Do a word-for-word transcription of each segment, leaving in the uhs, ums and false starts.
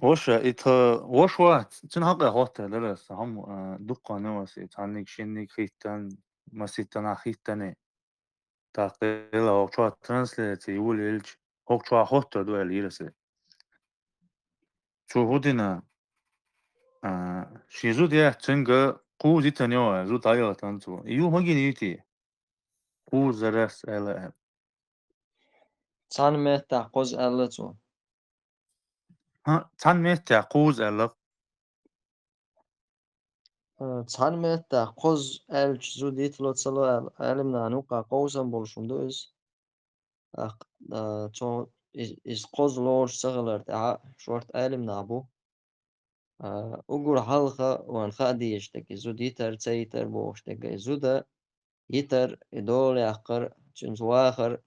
Ваша, и тха ваша вац, цун хьакъехьа хоттар дара аса, хӀама, а, дуккха а вац, и цхьаннега, шиннега хӀиттан, маситтанахь хӀиттане. ТӀаккха ила хӀокху чохь трансляци йолаелча, хӀокху чохь хоттар ду аьлла йира аса. Цо хӀун дина, а, шен зуда яц, цуьнга кхузза йитина ю аьлла, зуда хьаелхийтина цо. И юха ма гина юй те? Кхузза заррас аьлла аьлла. Цхьана меттехь кхозза аьлла цо. ХӀан, цхьана меттехь кхузза аьлла. Э, цхьана меттехь кхозза аьлча, зуда йитало ца ло аьлла, Ӏелимнана юкъахь къовсам болуш хӀума ду иза. ТӀаккха, э, цо из-, иза кхозза лоруш ца хилар тӀехь шорта Ӏелимнах бу. А, уггар хьалха вайна хаа дезаш дерг, и зуда йитар, ца йитар бохуш дерг, и зуда йитар, и дола яккхар, цуьнца вахар,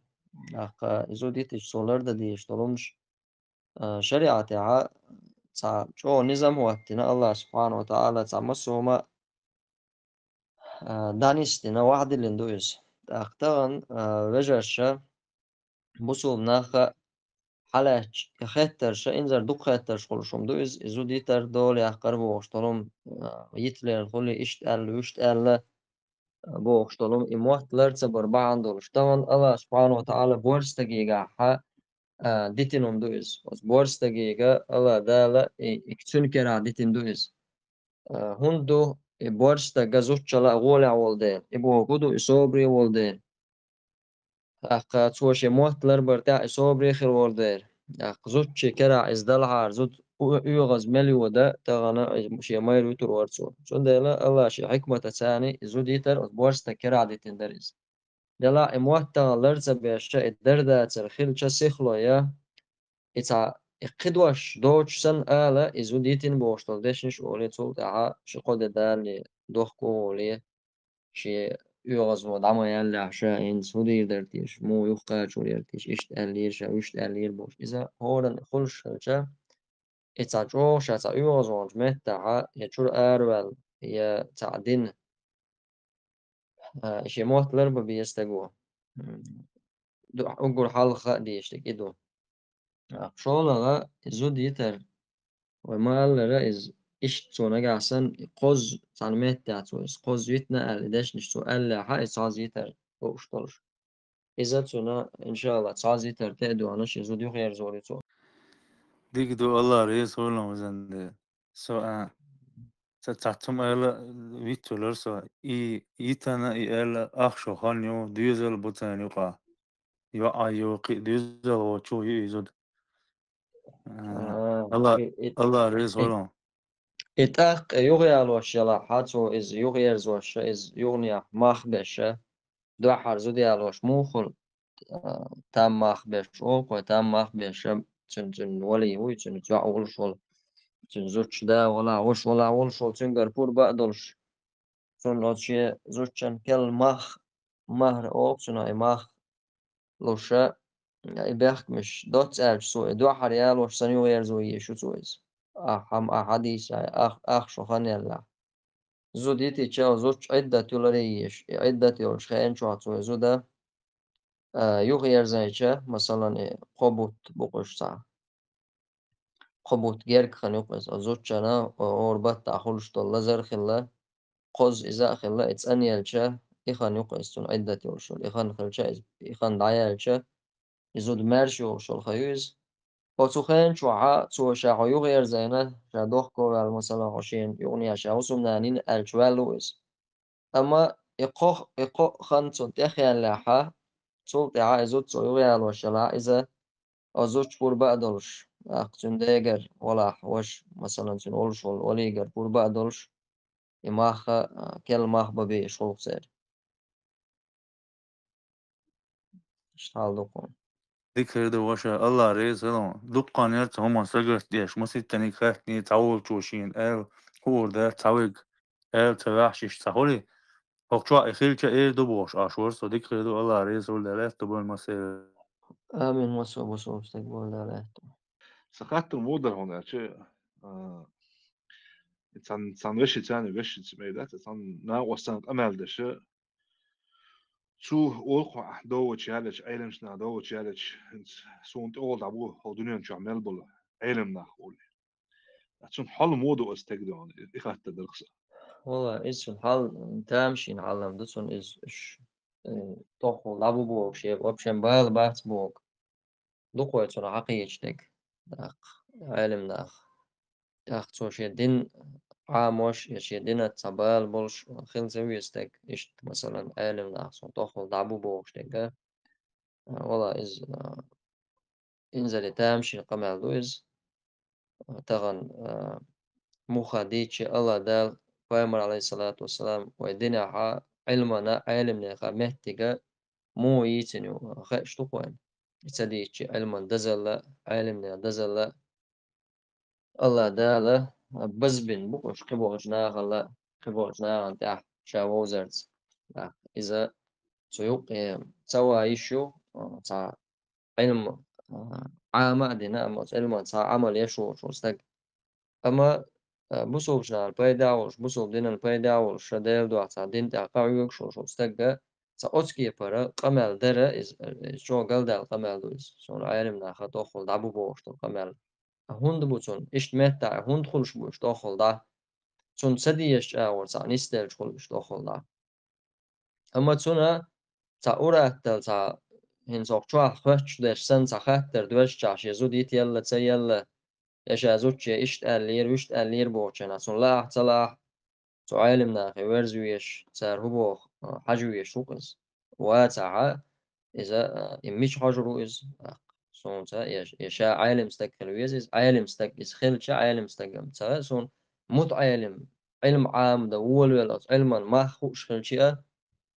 тӀаккха и зуда йитича цо лардан дезаш долу хӀумнаш, а, шариӀатехь цхьа чӀогӀа низам хӀоттийна, АллахӀа субхьанаху ва таӀала цхьа массо а хӀума, а, дӀанисдина, вахьдиллина ду иза. ТӀаккха тахана, а, вежарша, бусулба наха хьалаьцча, и хеттарша, инзар дукха хеттарш хуьлуш хӀума ду иза, и зуда йитар, дола яккхар бохуш долу хӀума, а, йиталера хуьлий, иштта аьлла, вуьшта аьлла, а, бохуш долу хӀума, и мотт лар ца бар бахьана долуш. Тахана АллахӀа субхьанаху ва таӀала борз стагегахь, а, дитина хӀума ду иза. Оцу борз стагега АллахӀа Дала и, и цуьнан керахь дитина ду иза. А, хӀунда ду, и борз стаг зудчалла а гӀолехь волу дела, и бохург ду, и собаре волу дела. ТӀаккха цо шен мотт ларбар тӀехь и собаре хир волу дела. ТӀаккха зудчийн керахь иза далахьара, зуда оьгӀаз мел йода, тахана шен майра вуьтур вара цо. Цундела АллахӀа шен хьикматаца и зуда йитар оцу борз стаг керахь дитина дара иза. Делахь и мотт тахана лар ца беш, и дара дацара хилча сихло я, и цхьа, и кхидош доцуш санна ала, и зуда йитина бохуш долу дешнаш олий, цул тӀаьхьа ши-кхо де далале, дохко а волий, шен оьгӀазло дӀа ма яьллехь, ша хӀинца хӀун дийр дара теша, муха юхакхачор яра теша, иштта аьллера ша, вуьшта аьллера бохуш. Иза хӀоранна хуьлуш хилча, и цхьа чӀогӀа ша цхьа оьгӀазваханчу меттехь, я чуьра араваьлла, я цхьаъ дина, а, шен мотт ларбан беза стага. М, ду-, уггар хьалха хаа дезаш дерг и ду. А, шолгӀа, и зуда йитар, вай ма-аллара, иза иштта цо нагахь санна, и кхозза цхьана меттехь цо иза кхозза йитина аьлла, и дешнаш цо аьллехь, иза кхозза йитар лууш долуш. Иза цуьнан, иншаАллахӀ, кхозза йитар тӀе а доьгӀна, шен зуда юхаерзор ю цо. Дика ду, АллахӀ реза хуьлда, везан Дела. Со, а, ца-, цхьаццум аьлла, вицвелар со. И йитина, и аьлла, ахча хан ю, доьзал бу царна юкъахь. ЙоӀ а ю, кхин а доьзал воцуш ю и зуда. А, АллахӀ, и, и, АллахӀ реза хуьлда. И тӀаккха юхаялош ялахь, цо иза юхаерзош, иза юханехьа мах беш, дуьххьара зуда ялош муха хуьлу, а, там мах беш, оха кхой там мах беш, цуьнан, цуьнан валий вуй, цуьнан йоӀ волуш волу, цуьнан зудчун да валахь, ваша валахь волуш волу, цуьнгара пурба а долуш. Цунна оцу шен зудчун керла мах, махьар оха цунах, и мах луша, и бехкамаш доцца аьлча цо, и дуьххьара ялош санна юхаерзо езаш ю цо иза. Ахь хьан-, ахь хьадийса, ах-, ахча хан яллехь. Зуда йитича, зудчун Ӏиддат йолуре езаш, и Ӏиддат йолчу хенан чохь цо и зуда, а, юхаерзайча, масалан, и кхо бутт бу кхуьш цхьа. Кхо бутт герга хан ю-кх иза, оцу зудчана, о-, хӀора баттахь хуьлуш долу лазар а хилла, кхозза иза а хилла, и цӀанъелча, и хан ю-кх иза цуьнан Ӏиддат йолуш йолу. И хан хилча, иза, и хан дӀаяьлча, и зуда маьрша йолуш йолу хан ю иза. Оцу хенан чохь цо ша хьо юхаерзайна, ша дохко а ваьлла, масалан, хьо шена юкъанехьа ша хӀусамнана йина аьлча ваьлла ву иза. Амма и кхо, и кхо хан цунна тӀехъяьллехьа, цул тӀаьхьа и зуда цо юхаялош ялахь, иза оцу зудчун пурба а долуш, тӀаккха цуьнан дегара валахь ваша, масалан, цуьнан волуш волу валийгара пурба а долуш, и мах а, а, керла мах бан безаш хуьлу-кх церан. Иштта хьал ду-кх хьуна. Дика хир ду, ваша, АллахӀ реза хуьлда. Дуккха а яра цу хӀуманна сагатдеш, маситтаниг хаьттина, цхьаволчо шена аьлла, хуур дац цхьаверг, аьлла ца ваьхьаш иштта ца хуьлий. ХӀокху чохь и хилча эр ду бохуш Ӏаш вара со, дика хир ду, АллахӀ реза хуьлда, лаьтта бан массеран. Амин, массо а бусулба стаг бан лаьтта. Сан хаттар муха дара хьуна аьлча, а, цхьана, цхьана вешица, цхьана вешица мел дац, цхьана накъостана къамел деш, цо олу-кх, хьо дов вачу яллачу, Ӏеламчу наха дов вачу яллачу, хӀинца суна тӀехула дӀабу хӀокху дуьнен чохь мел болу Ӏелам нах олий. Цун хьал мо ду ас тегдон, и хатта дархса. Вала, из цун хьал, тамашийна хьалам ду цун из, ш-, э, тоххул дӀабу бохуш, е вообще бала бац боху. Дукхой цунах хьакхийча дерг, даккха, Ӏелим нах. ТӀаккха цо шен дин Ӏамош, я шен дина ца бала болуш хила ца веза дерг, иштта, масалан, Ӏелим нах цун тоххул дӀабу бохуш дерг, а, вала, из, а, инзаре тамашийна къамел ду из. Тахана, а, муха дийча Алла Дала, пайхамар, алейхиссалату вассалам, вай динахьа, Ӏилмана, Ӏелимнеха меттига муха йийцина ю, хеаш ду кхойн. И ца дийча Ӏилман дазалла, Ӏелимнех дазалла, Алла Дала базбин бу уьш кхиболчу нахала, кхиболчу нахана тӀехь ша вовзарца. Иза цу юккъе ца ван йиш ю, а, цхьа Ӏилма, а, Ӏама а дина, амма оцу Ӏилман цхьа Ӏамал еш волуш волу стаг. Амма, а, бусулбачу нахана пайда а волуш, бусулба динан пайда а волуш, ша Делан дуьхьа цхьа дин тӀехь къахьоьгуш волуш волу стагга, цхьа оцу кепара къамел дара, иза, иза чӀогӀа галдаьлла къамел ду иза. Суна Ӏелим наха тоххал дӀабу бохуш долу къамел. ХӀунда бу цунна? Иштта меттахь хӀунда хуьлуш бу уьш тоххал дӀа? Цунна ца дезаш чӀагӀо цхьа нисделча хуьлу уьш тоххал дӀа. Амма цунна цхьа ур-атталла, цхьа хӀинца хӀокху чохь хоьттуш дерш санна цхьа хаттар доьжчахь, шен зуда йита елла, ца елла, я ша зудче иштта аьллера, вуьшта аьллера бохучу хенахь, цунна лаахь, ца лаахь, цу Ӏелим нахе верза везаш, цара хӀун боху, а, хьажа везаш ву-кх иза. Вацахьа, иза, а, и мича хьожур ву иза? Суна ца, я, я ша Ӏелим стаг хила веза иза, Ӏелим стаг иза хилча, Ӏелим стагам ца, суна мутаӀелим, Ӏилма Ӏамадан волавелла оцу Ӏилман мах хууш хилча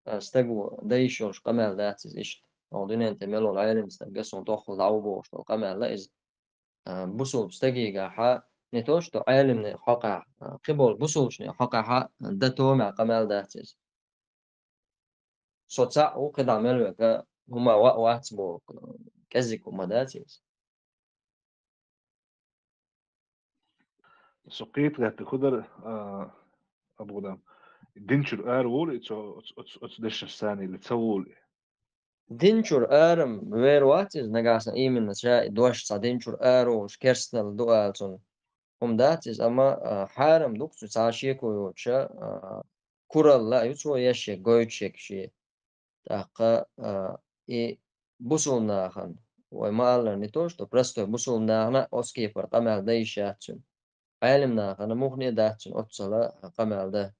а, а, стаго дан йиш йолуш къамел дац иза иштта. Оха дуьнен тӀе мел волу Ӏелим стаг, суна тоххал дӀа ву бохуш долу къамел а иза. А, бусулба стагигахьа, не то что Ӏелимне хьокъехь, а, кхиболу бусулбачуьне хьокъехьа дан томехь къамел дац иза. Со цхьаъ ву, кхидӀа мел вега, хӀума ваъ вац боху, кӀеззиг хӀума дац иза. Со кхета гӀертарг хӀун дара, а, Абу-Гудам? Дин чуьра ара волу и цо оцу, оцу, оцу дешнаш санна или ца волу и? Дин чуьра ара вер вац иза, нагахь санна именно ша и дош цхьа дин чуьра ара волуш керстанал ду ала цунна хӀума дац иза, амма, а, хьарам ду-кх цу цхьа шеко йоцуша, а, куралла а ю цо еш шега, гойтуш шега шен. ТӀаккха, а, и бусулба нахана, вай ма-аллара, не то что простой бусулба нахана оцу кепара къамел дан йиш яц цуьнан. Ӏелим нахана муххале а дац цуьнан оццала къамел дан.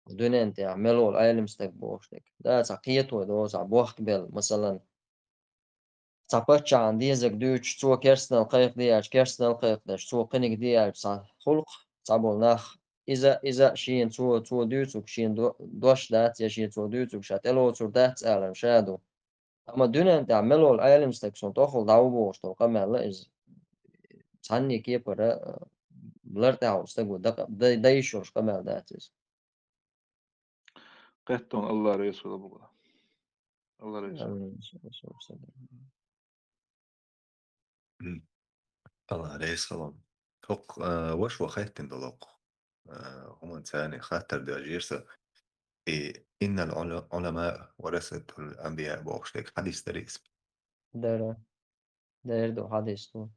Дуьнен тӀехь мел волу Ӏелим стаг бохуш дерг. Да, цхьа кхето догӀу, цхьа бохкабелла, масалан, цхьа паччахьна дезарг дуьйцуш, цо керстанал кхайкхаде аьлча, керстанал кхайкхадеш, цо кхиниг де аьлча, цхьа гӀуллакх, цхьаболу нах, иза, иза шена цо, цо дуьйцург шена до-, дош дац, я шена цо дуьйцург ша тӀелоцур дац аларна ша ду. Амма дуьнен тӀехь мел волу Ӏелим стаг суна тоххал дӀа ву бохуш долу къамел а иза. Цхьанне кепара, а, лар тӀехь волу стаго дан, дан, дан йиш йолуш къамел дац иза. Кхеттон Алла реза хуьлда бу. Алла реза. Амин. Алла реза хуьлда. ХӀокху, а, ваша ван хеттина долу хӀокху, а, хӀуманца царна хаттар доьжира сан. И «Иннал ула-, уламаа варасатул анбияа» бохуш дерг хьадис дарий иза? Дара. Дера ду, хьадис ду.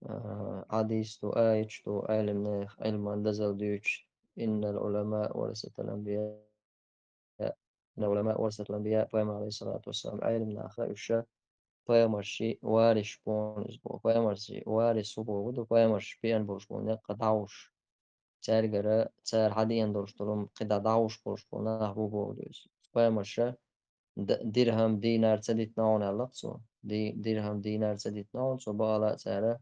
А, хьадис ду, аяташ ду, Ӏелимнех, Ӏилман дазалла дуьйцуш: «Иннал уламаа варасатул анбияа». «Иннал уламаа варасатул анбияа», пайхамар, алейхиссалату вассалам, Ӏелим наха уьш пайхамарши варисаш бу иза боху. Пайхамарши варис хӀун боху ду, пайхамарш беана болуш болу некъа дӀахьуш. Цаьргара, цара хьадеана долуш долу хӀума кхидӀа дӀахьуш болуш болу нах бу боху иза. Пайхамарша д-, дирхам, динар ца дитина хьуна аьлла-кх цо. Ди-, дирхам, динар ца дитина хьуна, цо бакъала а цара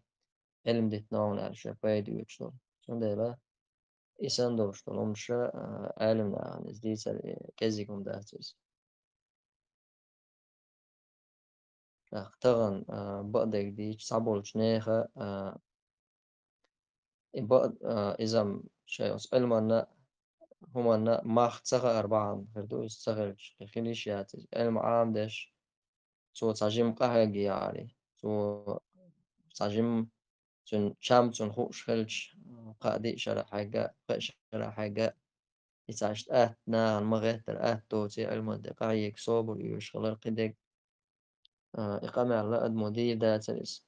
Ӏилма дитина хьуна аьлла, шайн пайда оьцуш долу. Цундела и санна долуш долу хӀумаш, а, Ӏелим нахана иза дийцар, э, кӀеззиг хӀума дац иза. ТӀаккха тахана, а, бакъдерг дийцича, цхьаболчу нехан, а, и бакъ-, а, иза-м шайн оцу Ӏилманна, хӀуманна мах ца хаар бахьана хир ду, иза ца хилча, хила йиш яц иза. Ӏилма Ӏамадеш, цо цхьа жима къахьегна яхьарий, цо цхьа жима цуьнан чам цунна хууш хилча, кхаа-диъ шарахь хьегна, пхи шарахь хьегна, и цхьа иштта атта нахана ма-гӀеттара атта доций Ӏилман тӀе къахьега собар оьшуш хилар кхидерг. А, и къамел адамо дийр дацара иза.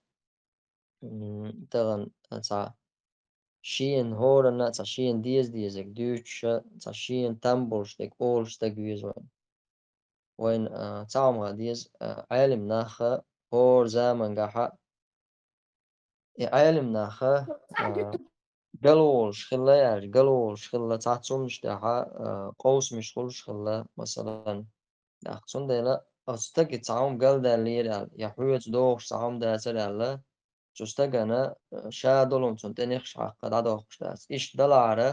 М, тахана цхьа шена хӀоранна а цхьа шена деза дезарг дуьйцуша, цхьа шена там болуш дерг олуш стаг веза вайна. Вайна, а, цхьа хӀума хан деза, а, Ӏелим наха хӀора замангахьа, и Ӏелим наха, а, галволуш хилла аьлча, галволуш хилла, цхьацца хӀуманаш тӀехьа, а, къовсамаш хуьлуш хилла, масалан. ТӀаккха цундела оцу стаге цхьа хӀума галдаьллера аьлла, я хьоьца догӀуш цхьа хӀума дацара аьлла, цу стагана, а, ша долу хӀума цунна тӀе нехаш хьакха дӀадоккхуш дац. Иштта далахьара,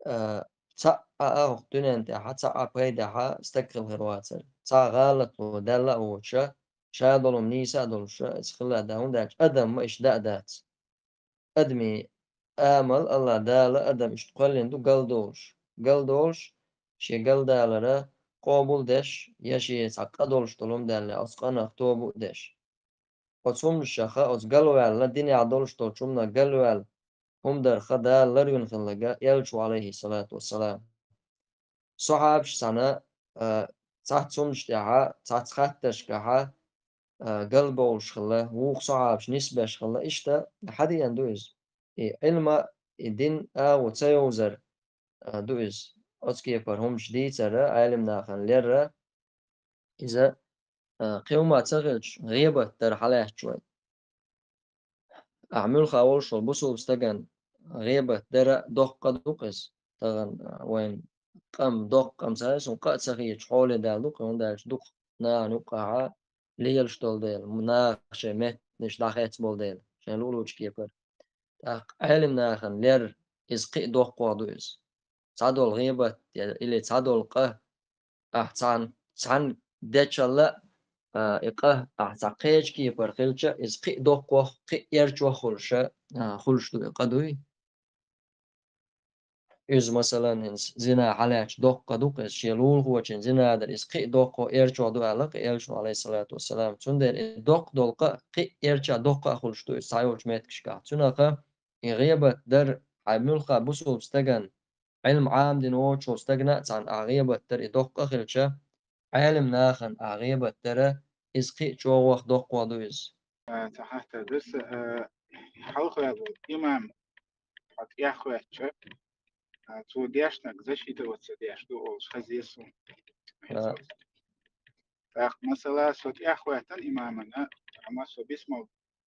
а, цхьаъ а хӀокху дуьнен тӀехьа, цхьаъ а пайдехьа стаг хила хир вацара. Цхьа гӀалатло даьлла а воцуша, ша долу хӀума нийса а долуша, иза хила а дац, хӀунда аьлча адамма иштта даа дац. Адамийн амал, АллахӀ Дала адам иштта кхоьллина ду галдолуш. Галдолуш, шен галдалара къобал деш, я шен цхьа къа долуш долу хӀума даьлла, оцу къанах тоба а деш. Оцу хӀуманашаха, оцу галваьлла, динехь долуш долчу хӀуманах галваьлла, хӀума дарха Дала ларвина хилларг элча ву, Ӏалайхиссалату вассалам. Сахьабаш цхьана, а, цхьацца хӀуманаш тӀехьа, цхьацца хаттаршкахьа, а, галбовлуш хилла, вукху сахьабаш нисбеш хилла, иштта хьадеана ду иза. И Ӏилма, и дин агӀо ца йовзар, а, ду иза. Оцу кепара хӀуманаш дийцара, Ӏелим нахана лерра, иза, а, кхин хӀума ца хилча, гӀебат дара хьалаьцча вай. Ахьа муьлхха волуш волу бусулба стагана гӀебат дара доккха а ду-кх иза. Тахана, а, вайн къам, доккха къам ца хилча, къа а ца хеташ хьоле даьлла ду-кх, хӀунда аьлча дукха нахана юккъахьа лелаш долу дела, наха шайн меттанаш дӀахецболу дела, шайн луъучу кепара. ТӀаккха Ӏелим нахана лер иза кхин а доккхох ду иза. Цхьадолу гӀебат, или цхьадолу къа, ахьа цхьан-, цхьаьна дечалла, а, и къа, ахьа цхьа кхечу кепара хилча, иза кхин а доккхох, кхин а эрчох хуьлуша, а, хуьлуш ду и къа дуй. Иза, масалан, хӀинца зина хьалаьцча доккха ду-кх иза, шен лулахочун зина дар иза кхин а доккхох, эрчох ду аьлла-кх элчано, Ӏалайхиссалату вассалам. Цундела и доккха долу къа а кхин а эрча доккха а хуьлуш ду иза цхьайолчу меттигашкахь. Цунаха и гӀебат дар хьайн муьлхха бусулба стагана, Ӏилма Ӏамдина воцучу стагана а цхьаьна ахьа гӀебат дара и доккха а хилча, Ӏелим нахана ахьа гӀебат дара, иза кхин а чӀогӀох, доккхох ду иза. А, цхьа хаттар ду сан, а, хьалха ваьлла волу имам, хьо тӀехьа хӀоьттича, а, цо дешнарг защитовать ца деш ду олуш хезира суна. А. ТӀаккха, масала, со тӀехьа хӀоьттина имамана, амма со бисмал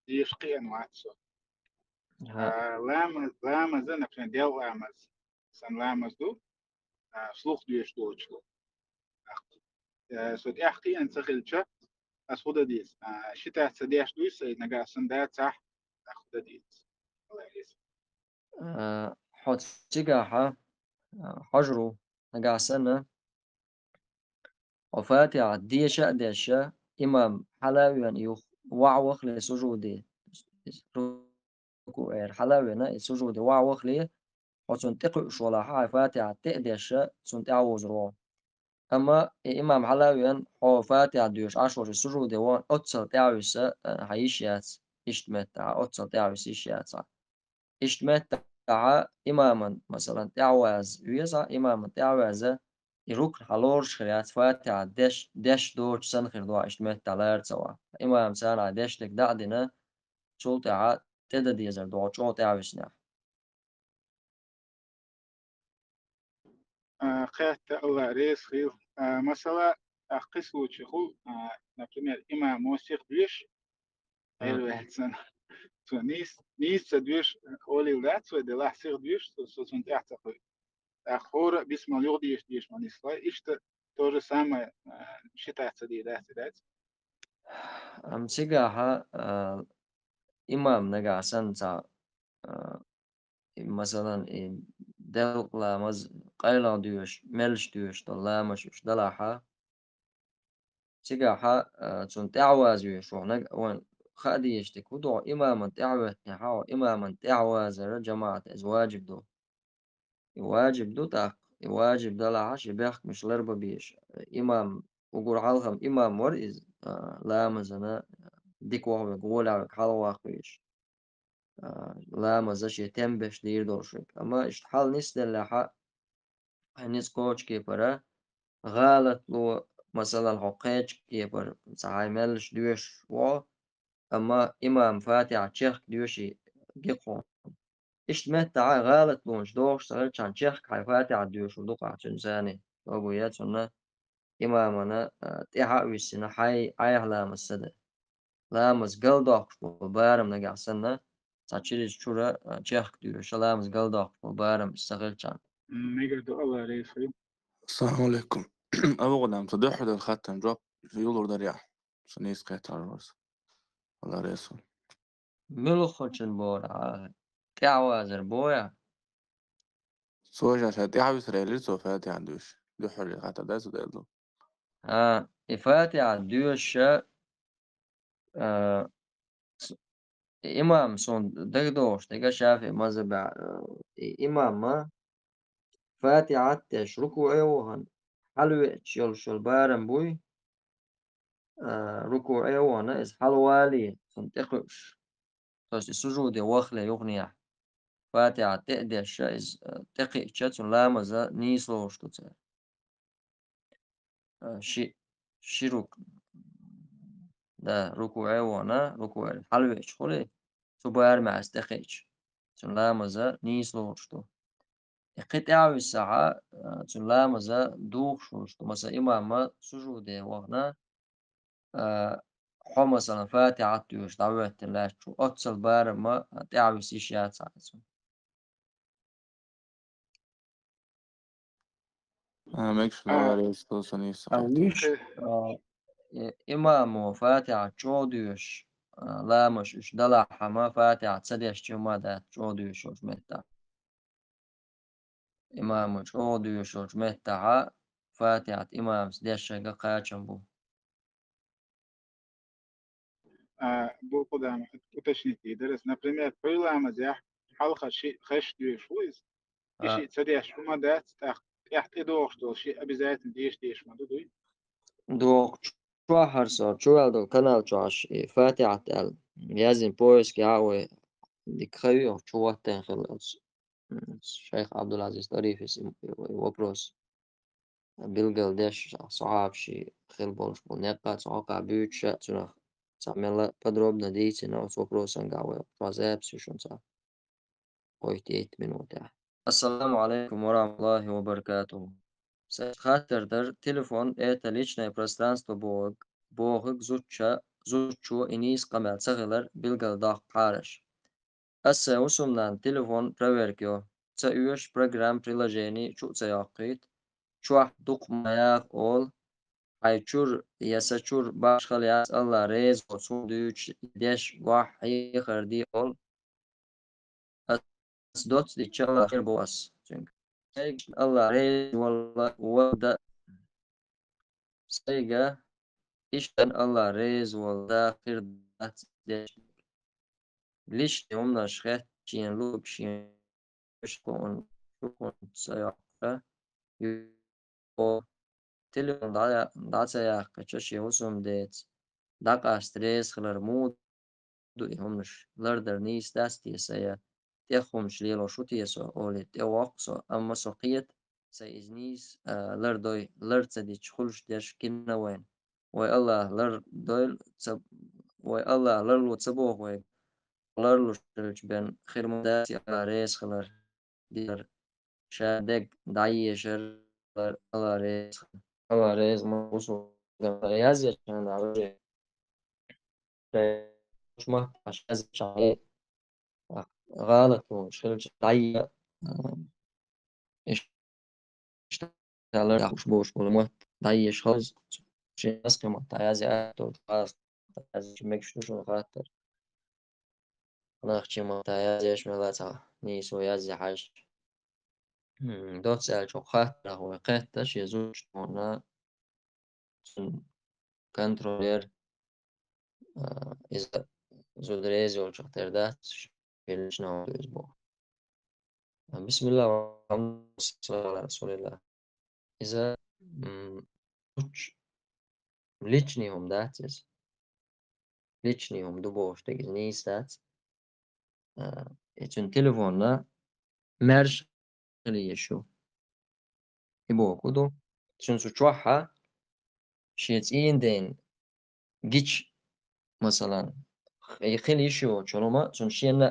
деша кхиъна вац со. Ага. А, ламаз, ламаза, например, делкъа ламаз, сан ламаз ду, а, слух доьшуш доцуш. Э, со тӀехь кхиъна ца хилча, ас хӀун дан деза? А, ши тӀаьхьа ца деш дуй сай, нагахь сан дацахь, ас хӀун дан деза? А, хьо цигахьа, а, хьожур ву, нагахь санна, хьо Фатихьа деша а дешша, имам хьала а веана юха ваха вахале сужуде, рукуӀера хьала а веана, и сужуде ваха вахале, хьо цунна тӀекхуьуш валахь, хьайн Фатихьа тӀе а дешша, цунна тӀаьхьа вовзур ву. Амма и имам хьала а веана, хьо Фатихьа доьшуш Ӏаш волчу сужуде вахана, оццал тӀаьхьа виса, а, хьан йиш яц, иштта меттахь, оццал тӀаьхьа виса йиш яц хьан. Иштта меттахь имаман, масалан, тӀаьхьаваза веза, имаман тӀаьхьаваза, и рукн хьан лоруш хир яц, Фатихьа деш, деш доцуш санна хир ду хьан, иштта меттахь лара ца вахь. Имамца хьан деш дерг дӀа а дина, цул тӀаьхьа тӀе дан дезар ду хьо чӀогӀа тӀаьхьа виснехь. А, кхетта, Алла реза хила. А, масала, а, кхин случай хуьлу, а, например, имамо сиха доьшу, Мгм. Ӏелваьлла санна. Цо нийс-, нийса ца доьшу, олийла дац вай, делахь сиха доьшу, со, со цунна тӀаьхьа ца кхуьу. ТӀаккха хӀора а бисмал юха деша, деша ма нислой. Иштта то же самое, а, ши тӀаьхьа ца дийр дац, дац? Амма цигахьа, а, имам нагахь санна цхьа, а, и, масалан, и делкъа ламаз, къайлагӀа доьшуш, меллаша доьшуш долу ламазаш уьш далахьа, цигахьа, а, цунна тӀаьхьаваза везаш ву хьо, наг-, вайн хаа дезаш дерг хӀун ду хьо, имаман тӀаьхьахӀоьттинехьа хьо, имаман тӀаьхьавазара жамаӀата иза ваджиб ду. И ваджиб ду тӀаккха, и ваджиб далахьа шен бехкамаш ларбан безаш. Имам, уггар хьалха-м имам вара иза, а, ламазана дика вахавега, гӀолехь вега хьалхаваккха везаш. А, ламаза шен тем беш дийр долуш верг. Амма иштта хьал нисделлехьа, хьайн ницкъ кхочу кепара, гӀалатло, масалан, хьо кхечу кепара, цхьа хьайн меллаша доьшуш ву, амма имам Фатихьа чехка доьший гекхо. Иштта меттахь а гӀалатлонаш догӀуш ца хилчхьана чехка хьайн Фатихьат доьшур ду-кх ахь цуьнан царний. Тобу е цунна имамана, а, тӀаьхьа а виссина, хьай, Ӏайха ламаз ца дан. Ламаз галдоккхуш болу барам нагахь санна, цхьа чириза чура, а, чехка доьшуш, ламаз галдоккхуш болу барам ца хилчхьана. Мегар ду, Алла реза хуьлда. Ассаламу алейкум. Абу Гъулам, цу дуьххьара хаттарна жоп юлур дарий ахь? Со нийса кхетар варс. Алла реза хуьлда. Муьлххачун бора, а, тӀаьхьавазар боя? Цо ша тӀаьхьависар элира цо Фатихьа доьшуш. Дуьххьара хаттар дац ду элла. А, и Фатихьа доьшуша, а, с-, имам, суна дагадогӀуш дерг, ШафиӀи мазхабехь, а, и имама Фатихьат деш рукуӀе вахана, хьалавеача йолуш йолу барам буй, а, рукуӀе а вахана, иза хьалавале, цунна тӀекхуьуш. То есть и сужуде вахале юханехьа Фатихьат тӀе а дешша, иза, а, тӀекхиъча, цуьнан ламаза нийса лоруш ду цара. А, ши, ши рук-, да, рукуӀе а вахана, рукуӀера хьалавеача хуьлий, цу барамехь иза тӀекхиъча, цуьнан ламаза нийса лоруш ду. И кхин тӀаьхьависахь, а, цуьнан ламаза духуш волуш ду. Масала, имама сужуде вахана, а, хьо, масала, Фатихьат доьшуш дӀахӀоьттина лаьтташ ву, оццул барам а тӀаьхьависа йиш яц хьан цунна. А, мегаш, а, Алла реза хуьлда, со нийса а, кхетар. Вуьш, а, и-, имамо Фатихьат чӀогӀа доьшуш, а, ламазаш уьш далахь хьама, Фатихьат ца дешча хӀума дац чӀогӀа доьшуш йолчу меттехь. Имамо чӀогӀа доьшуш йолчу меттехьа Фатихьат имамас дешшехь кхачам бу. А, бу кху дама уточнить дийр дара ас. Например, пхьуьйламазехь хьалха шиъ хезаш доьшуш ву иза. И, а, шиъ ца деш хӀума дац, тӀаккха тӀехь тӀедогӀуш долу шиъ обязательно деша дезаш ма ду, дуй? ДогӀу чохь хӀара со, чуваьлла долу канал чохь аш, и Фатихьат аьлла, яздина поиске а вай, дика хаа ю, чу хӀоттийна хилла оцу, м, шайх Абдулазиз Тарифис и, и вопрос. Билгал деш, сахьабаши хила болуш болу некъ а цу хьокъехь буьйцуш а, цунах цхьа мелла подробно дийцина оцу вопросангахь вай, оцу запись ю шуна цхьа. Кхойтта-итт минотехь. Ассаламу алейкум ва рахматуллахи ва баракатуху. Сайн хаттар дара, телефон — это личное пространство бохург, бохург зудчо, зудчо и нийса къамел ца хилар билгалдоккху хьараш. Ас сайн хӀусамнанна телефон проверка йо. Ца оьшу программа, приложение чу а ца йоккхуьйту. Чохь дукха ма яха олу. Хьайн чуьра я сан чуьра башхала яц, Алла реза воцу хӀума дуьйцуш деш, гохь хьехар де олу. Ас доцца дича, Алла хир бу ас цуьнга. Сайга Алла реза валла, валда. Сайга иштта Алла реза валла, хир дац деш. Личный хӀуманаш хетта шена луг шен шуна, шуна ца йоккхура. Телефон дӀа-, дӀа ца яккхича, шен хӀусамдеца дӀакъаста реза хилар муха ду и хӀуманаш? Лардар нийса дац те сан, я тӀех хӀуманаш лелош ву те со, олий, тӀевоккху со, амма со кхета, сайн иза нийса, а, лардой, лар ца дича хуьлуш дерш кина вайна. Вай Аллах лардойла ца, вай Аллах ларло ца боху вайга. Ларлуш хилча бен хир ма дац и Алла реза хилар, дилар. Ша дерг дӀаешар, Алла реза хилар. Алла реза ма ву со, язъечарна дӀа вежарий. Шайн маттахь язъечарна гӀалат волуш хилча дӀае, а, иштта лар дахуш болуш болу мотт дӀаеш хаза, шен аскха маттахь язъе аьтто, язъе мегаш ду шуна хаттар. Нахчийн маттахь язъеш мела цхьа нийсо язъе хьажа. М, доцца аьллачу хаттарах вай кхетта, шен зудчунна, цуьнан контролер, а, иза зуда реза йолчух тера дац, шен личный хӀума ду иза боху. А, бисмиллахӀ, валхьамдулиллахӀ, саллаллахӀу Ӏала расулиллахӀ. Иза, м, луч-, личный хӀума дац иза. Личный хӀума ду бохуш дерг иза нийса дац. А, и цуьнан телефонна маьрша хила езаш ю. И боху ду. Цуьнан цу чохь а шен цӀийнан ден гича, масалан, и хила йиш йоцу хӀума, цунна шена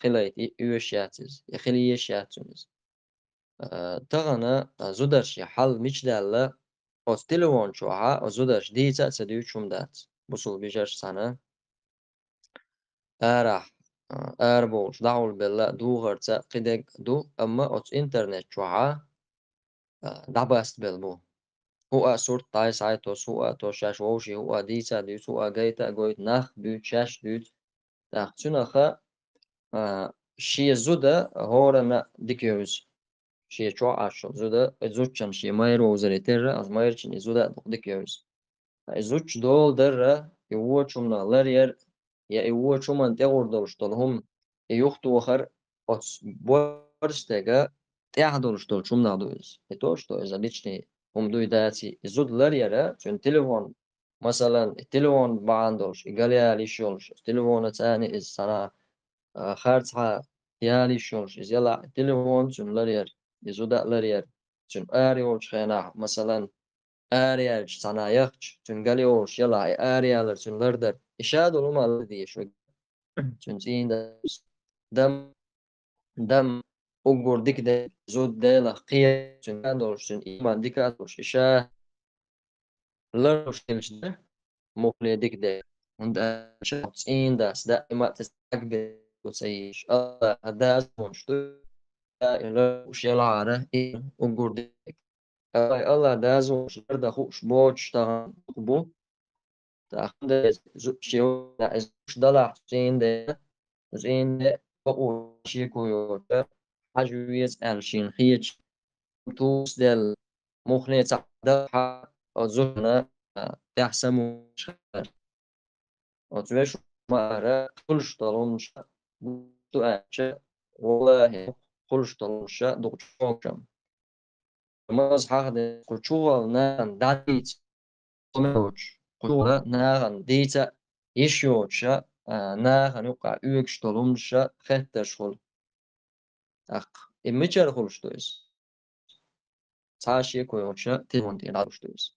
хилайта и-, оьшуш яц иза, я хила езаш яц цунна иза. Э, тахана, э, зударши хьал мича даьлла, оцу телефон чохьа оцу зударша дийца а ца дуьйцуш хӀума дац. Бусулба йижарша цхьана арахь, а, арабовлуш дӀахьулбелла а духарца кхидерг а ду, амма оцу интернет чохьа, а, дӀабастабелла бу. ХӀуъа сурт дӀай-схьай тосу, хӀуъа тосу, шаьш вовшийн хӀуъа дийца а дуьйцу, хӀуъа гайта а гойту, нах а буьйцу, шаьш а дуьйцу. ТӀаккха цуьнаха, а, шен зуда хӀоранна дика йовза. Шен чохь Ӏаш йолу зуда, и зудчун шен майра вовзаре терра, оцу майрачун и зуда а дукха дика йовза. Ткъа и зудчун дола дарра, и вочу хӀуманах ларъяр, я и вочу хӀуманна тӀегӀур долуш долу хӀума, и юхатохар оцу борша стеган тӀехь долуш долчу хӀуманах ду иза. И то, что иза личный хӀума дуй даций, и зуда ларъяра, цуьнан телефон, масалан, и телефон бахьана долуш, и галъяла йиш йолуш, телефонаца иза цхьана, а, харцахьа яла йиш йолуш, иза ялахь и телефон цуьнан ларъяр, и зуда а ларъяр, цуьнан ара йолчу хенахь, масалан, ара яьлча цхьана яхча, цуьнан галъяла йолуш ялахь и ара ялар, цуьнан лардар. И ша долу хӀума лардан дезаш вай. Цуьнан цӀийнан дам, дам уггар дика де, зуда Делах кхе, цуьнан долуш, цуьнан ийман дика а долуш, и ша лардеш хилча де, муххале дика де. ХӀунда аьлча цӀийнан дас даима а цхьаьг бен ца йийш, Аллахьа даза вонаш ду, и лардеш ялахьара, и уггар дика. Ай, Аллахьа даза вонаш лардан хууш боцуш тахана дукха бу. ТӀаккха хӀунда аьлча зу-, шен вайна иза гуш далахь цу цӀийнан де, цу цӀийнан де бакъо шеко йоцуш, хьажа веза аьлла шена хеташ, тусаделла, муххале цхьа далахь, оцу зудчунна, а, тӀехь самукъаш хилар. Оцу вешан ма-, ара, хуьлуш долу хӀуманаш ду аьлча, валлахӀи, хуьлуш долу хӀуманаш дукха чӀогӀа. Маза хьахде, кху чухула нахана дӀадийца, кху чухула нахана дийца йиш йоцуша, а, нахана юккъахь оьгуш долу хӀуманаша хеттарш хуьлу. ТӀаккха и мичара хуьлуш ду иза? Цхьа а шеко йоцуша, телефон тӀера дӀалуш ду иза.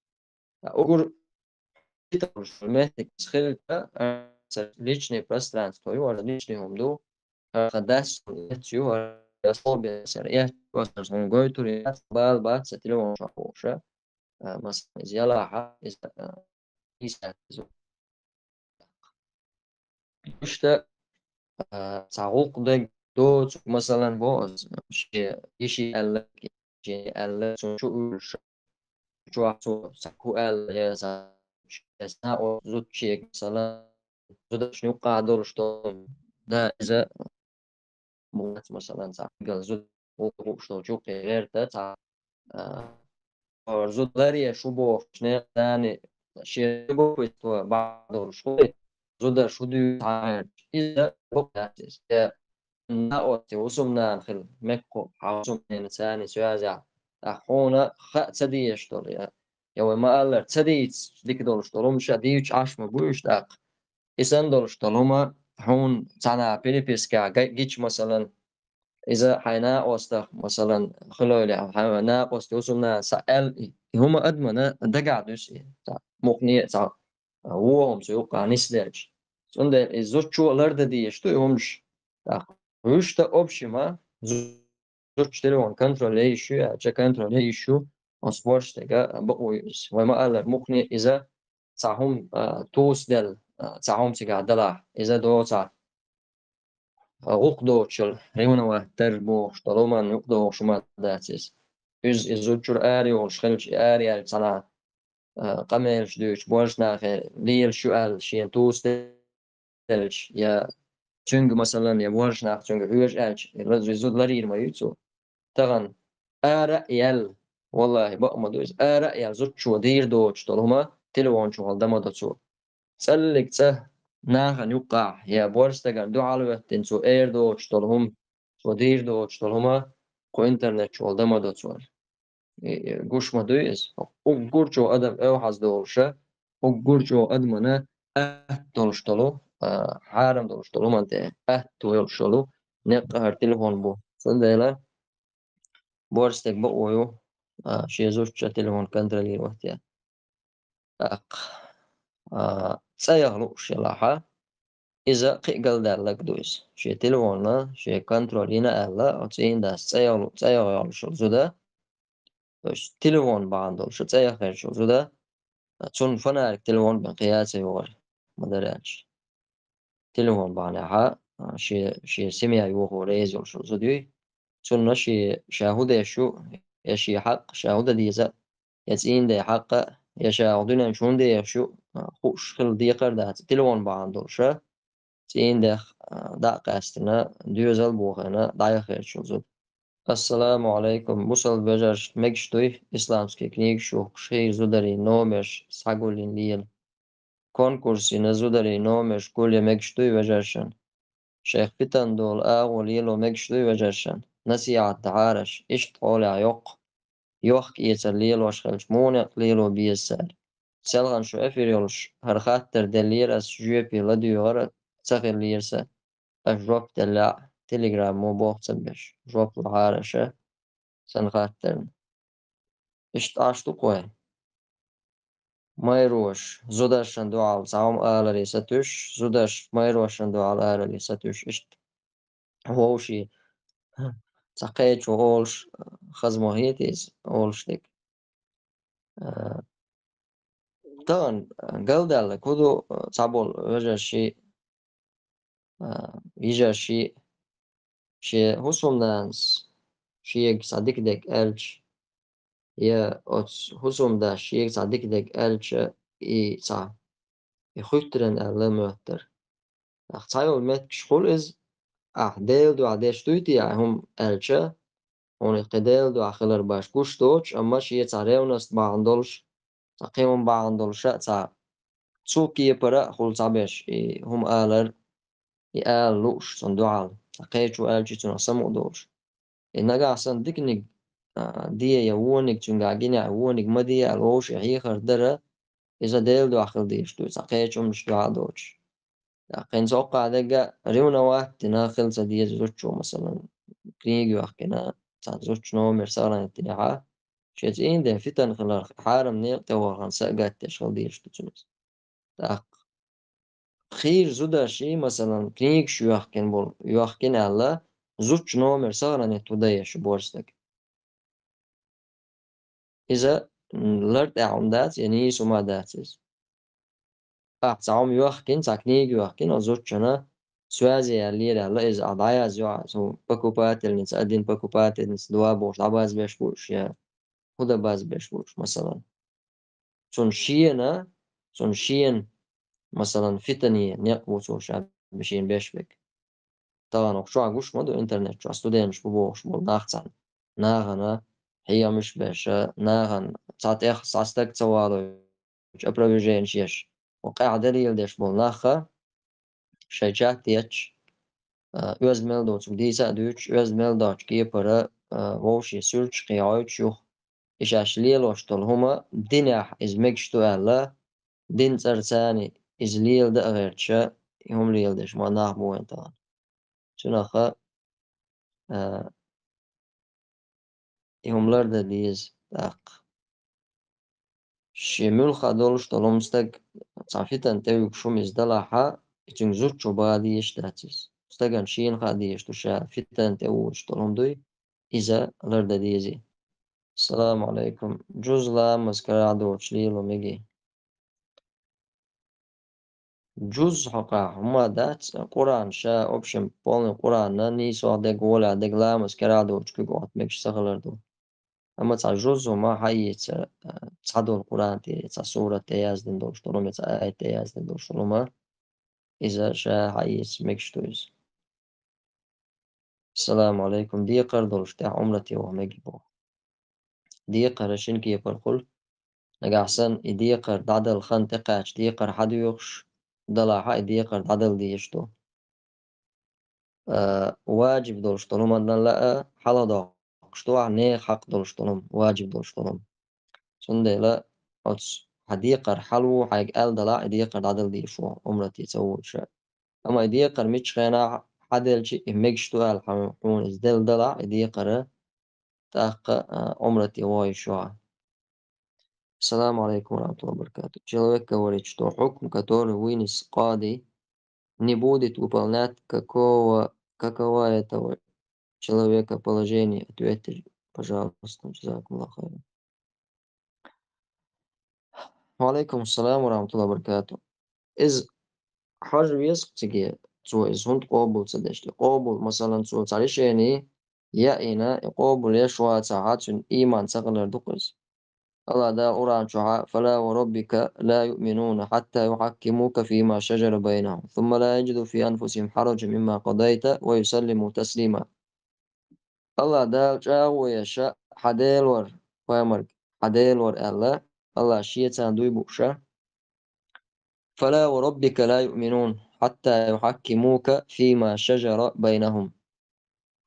Ткъа уггар меттиг хилча, а, личное пространство ю, ара личный хӀума ду, а, ха дас эцю, а, я слово бесера, я просто хӀума гойтур яц, бала бац, ца телефон чохь бохуша, а, масалан, иза ялахьа, иза, а, иза, иза. Иштта, а, цхьа гӀуллакх дерг доцург, масалан, бо аса, шен йиши аьлла, шен аьлла, цунна чу уьллуш, чохь цо цхьа хӀу аьлла, я цхьа, я цхьа о зудчега, масалан, зудашна юккъахь долуш долу, да, иза, бу вац, масалан, цхьа гал зуда гӀуллакх бууш долчу юккъе гӀерта цхьа, а, зуда ларъеш ву бохуш, некъан дани шен любопытство бахьана долуш хуьлу, зуда шу дуьйцу хьан гӀерташ. Иза бакъ дац иза. Я накъостий хӀусамнана хила, мекхо хьан хӀусамненаца царна связь яхь. ТӀаккха хьуна хаа ца дезаш долу, я, я вай ма-аллара, ца дийца дика долуш долу хӀума ша дийцча Ӏаш ма бу уьш тӀаккха. И санна долуш долу хӀума хьуна цхьана перепискехь гай-, гича, масалан, иза хьайн накъостах, масалан, хилойла, хьайн накъостий хӀусамнана са аьлла, и хӀума адамана дагахь дуьсу и, цхьа мукъане а, цхьа вон хӀума цу юккъахь нисделча. Цундела и зудчо лардан дезаш ду и хӀумаш. ТӀаккха вуьшта общема зу-, зудчун телефон контроль яйиш ю, я ча контроль яйиш ю, оцу борша стеган бакъо ю иза. Вай ма-аллара, мукъане а иза цхьа хӀума, а, тусаделла, а, цхьа хӀума цигахь далахь, иза доцахь, а, гӀуллакх доцучул ревновать дар бохуш долу хӀуманна юкъадогӀуш хӀума дац иза. Иза, иза зудчуьра ара йолуш хилча, и ара яьлча цхьана, а, къамелаш дуьйцуш, борша нахе лелаш ю аьлла, шена туса делча, я цуьнга, масалан, я борша нах цуьнга хьоьжу аьлча, и ла-, зуда ларйийр ма ю цо. Тахана ара а яьлла, валлахӀи, бакъ ма ду иза, ара а яьлла, зудчо дийр доцуш долу хӀума телефон чухула дан ма до цо. ЦӀаллиг цӀа нахана юккъахь я борша стагана дуьхьал а хӀоьттина цо эр доцуш долу хӀума, цо дийр доцуш долу хӀума кху интернет чухула дан ма до цо. И, и, гуш ма дуй иза. Уггар чӀогӀа адам эвхьаза долуша, уггар чӀогӀа адамана атта долуш долу, а, хьарам долуш долу хӀуманна тӀе атта йолуш йолу некъ хӀара телефон бу. Цундела борша стеган бакъо ю, а, шен зудчун телефон контролировать ян. ТӀаккха, а, цӀа яха лууш елахьа, Иза кхин а галдаьлларг ду иза. Шен телефонна, шен контроль йина аьлла, оцу цӀийнан дас цӀа йолу, цӀа йолуш йолу зуда, то есть телефон бахьана долуш цӀа яххерчу зуда, цунна фонарик телефон бен кхин яц а йогӀура, ма-дарра аьлча. Телефон бахьанехьа, а, шен, шен семья йохо реза йолуш йолу зуда юй, цунна шен, ша хӀун деш ю, я шен хьакъ, ша хӀун дан деза, я цӀийнан ден хьакъ, я ша хӀокху дуьнен чу хӀунда ехаш ю, а, хууш хила декхар а дац, телефон бахьана долуша, цӀийнан дех, а, дӀа а къаьстина, доьзал а бохийна, дӀаяххерчу зуда. Ассаламу Ӏалайкум, бусалба вежаршна мегаш дуй, исламский книгаш йохкуш хийра зударийн номерш схьагулйина лела. Конкурс йина зударийн номерш гулъян мегаш дуй вежаршна? Шайх фитан долу агӀо лело мегаш дуй вежаршна? Насихьат дахьара аш, иштта хьолехь йоккха, йохка-эцар лелош хилча, муха некъ лело беза цара? Селхана шу эфир йолуш, хӀара хаттар деллера, ас жоьпе ладуьйгӀара ца хиллера сан. Ас жоп деллехь, телеграммо боху ца беш, жоп лахьара аша сан хаттарна. Иштта Ӏаш ду-кх вай. Майрош, зударшна дуьхьал цхьа хӀума аларе сатуьйсуш, зударш майрошна дуьхьал аларе сатуьйсуш, иштта вовшийн цхьа кхечо олуш, хаза ма хета иза, олуш дерг. А, тахана галдаьлларг хӀун ду, цхьаболу вежарший, а, йижарший, шен хӀусамнанас шега цхьа дика дерг аьлча, я оцу хӀусамдас шега цхьа дика дерг аьлча, и цхьа, и хуьттаран аьлла моьттура. Ахь цхьайолу меттигаш хуьлу иза, ахь Делан дуьхьа деш дуй те ахь хӀума аьлча, хьуна кхин Делан дуьхьа хилар баш гуш доцуш, амма шен цхьа ревность бахьана долуш, цхьа кхин хӀума бахьана долуш а цхьа, цу кепара а хуьлу цхьаберш и хӀума алар, и ала лууш цунна дуьхьал, цхьа кхечо аьлча цунах самукъа долуш. И нагахь санна диканиг, а, де я вониг, цуьнгахь гинехь вониг ма де аьлла, вовшийн хьехар дара, иза Делан дуьхьа хила дезаш ду, цхьа кхечу хӀуманаш дуьхьа а доцуш. ТӀаккха хӀинца хӀокху дерг а ревновать дина хила ца деза зудчо, масалан, книга йоьхкина, цхьа зудчун номер сохранить динехь, шен цӀийнан ден фитан хиларх, хьарам некъа тӀе вахана са а гатдеш хила дезаш ду цуьнан. ТӀаккха хийра зударший, масалан, книгаш йоьхкина болу, йоьхкина аьлла, зудчун номер сохранить хӀун дан еш ю борз стаг? Иза, м, лартӀехь хӀума дац, я нийса хӀума дац иза. Ахь цхьа хӀума йоьхкина, цхьа книга йоьхкина, оцу зудчунна связи яьллера аьлла, иза ахь дӀаязйо, ахь цу покупательница, один покупательница, два бохуш дӀабазбеш бу уьш, я хӀун дан базбеш бу уьш, масалан. Цунна шена, цунна шена, масалан, фитане некъ ву цо ша шена беш берг. Тахана хӀокху чохь гуш ма ду интернет чохь, студенташ бу бохуш болу нах цхьаьна. Нахана хьехамаш беш, нахана цхьа тӀех цхьа стаг ца валойтуш, опроверженеш еш, хӀокху къаьхьа далийла деш болу нах а, шайн чат етташ, а, оьзда мел доцург дийца а дуьйцуш, оьзда мел доцучу кепара, а, вовшийн суьрташ кхин Ӏойтуш юха, и шаьш лелош долу хӀума динехь иза мегаш ду аьлла, дин цӀарца иза леладан а гӀерташ, и хӀума леладеш ма нах бу вайн тахана. Цуьнах а, а, и хӀума лардан деза тӀаккха. Шен муьлхха долуш долу хӀума стаг цхьа фитан тӀе вуьгуш хӀума иза далахь а, и цуьнга зудчо бан дезаш дац иза. Стагана шена хаа дезаш ду ша фитан тӀе вуьгуш долу хӀума дуй, иза лардан дезий. Салам алейкум. Жуз ламаз карахь доцуш лело мегий? Жуз хьокъехь хӀума дац, Къуръан ша, в общем, полный Къуръанна нийсох дерг, гӀолехь дерг ламаз карахь доцуш куьг Ӏотта мегаш ца хилар ду. Амма цхьа жуз хӀума хьаэца, а, цхьадолу Къуръан тӀе, цхьа сурат тӀе яздина долуш долу хӀума, цхьа аят тӀе яздина долуш долу хӀума, иза ша хьаэца мегаш ду иза. Салам алейкум. Декхар долуш тӀехь Ӏумрате ваха мегий боху. Декхар шина кепара хуьлу. Нагахь санна и декхар дӀадала хан тӀекхаьчча, декхар хьадоьхуш далахь а, и декхар дӀадала дезаш ду. А, ваджиб долуш долу хӀуманна лаа хьалхадоккхуш ду ахь нехан хьакъ долуш долу хӀума, ваджиб долуш долу хӀума. Цундела оцу хьан декхар хьалаву хьайга аьлла далахь, и декхар дӀадала дезаш ву Ӏумрате ца волуша. Амма и декхар миччу хенахь хьаделча, и мегаш ду аьлла хьуна иза делла далахь, и декхар тӀаккха, а, Ӏумрате вогӀуш ву хьо. Салам алейкум ва рахматуллахи ва баракатух. Человек говорит, что хьукм, который вынес кади, не будет выполнять, какого, какого этого человека положение? Ответьте, пожалуйста. Джазакумуллаху хайран. Ва алейкум салам ва рахматуллахи ва баракату. Из хьажа веза цига, цо из хӀунда къобал ца деш. Къобал, масалан, цо цхьа решение яйна, и къобал еш вацахьа, цуьнан ийман ца хилар ду-кх из. Аллах Дала Къуръан чохьа: «فلا وربك لا يؤمنون حتى يحكموك فيما شجر بينهم ثم لا يجدوا في أنفسهم حرجا مما قضيت ويسلموا تسليما». Аллах Дала чӀагӀо еш, хьан Дела вар, пайхамарга, хьан Дела вар аьлла, Аллах шеца дуй бууш: «فلا وربك لا يؤمنون حتى يحكموك فيما شجر بينهم».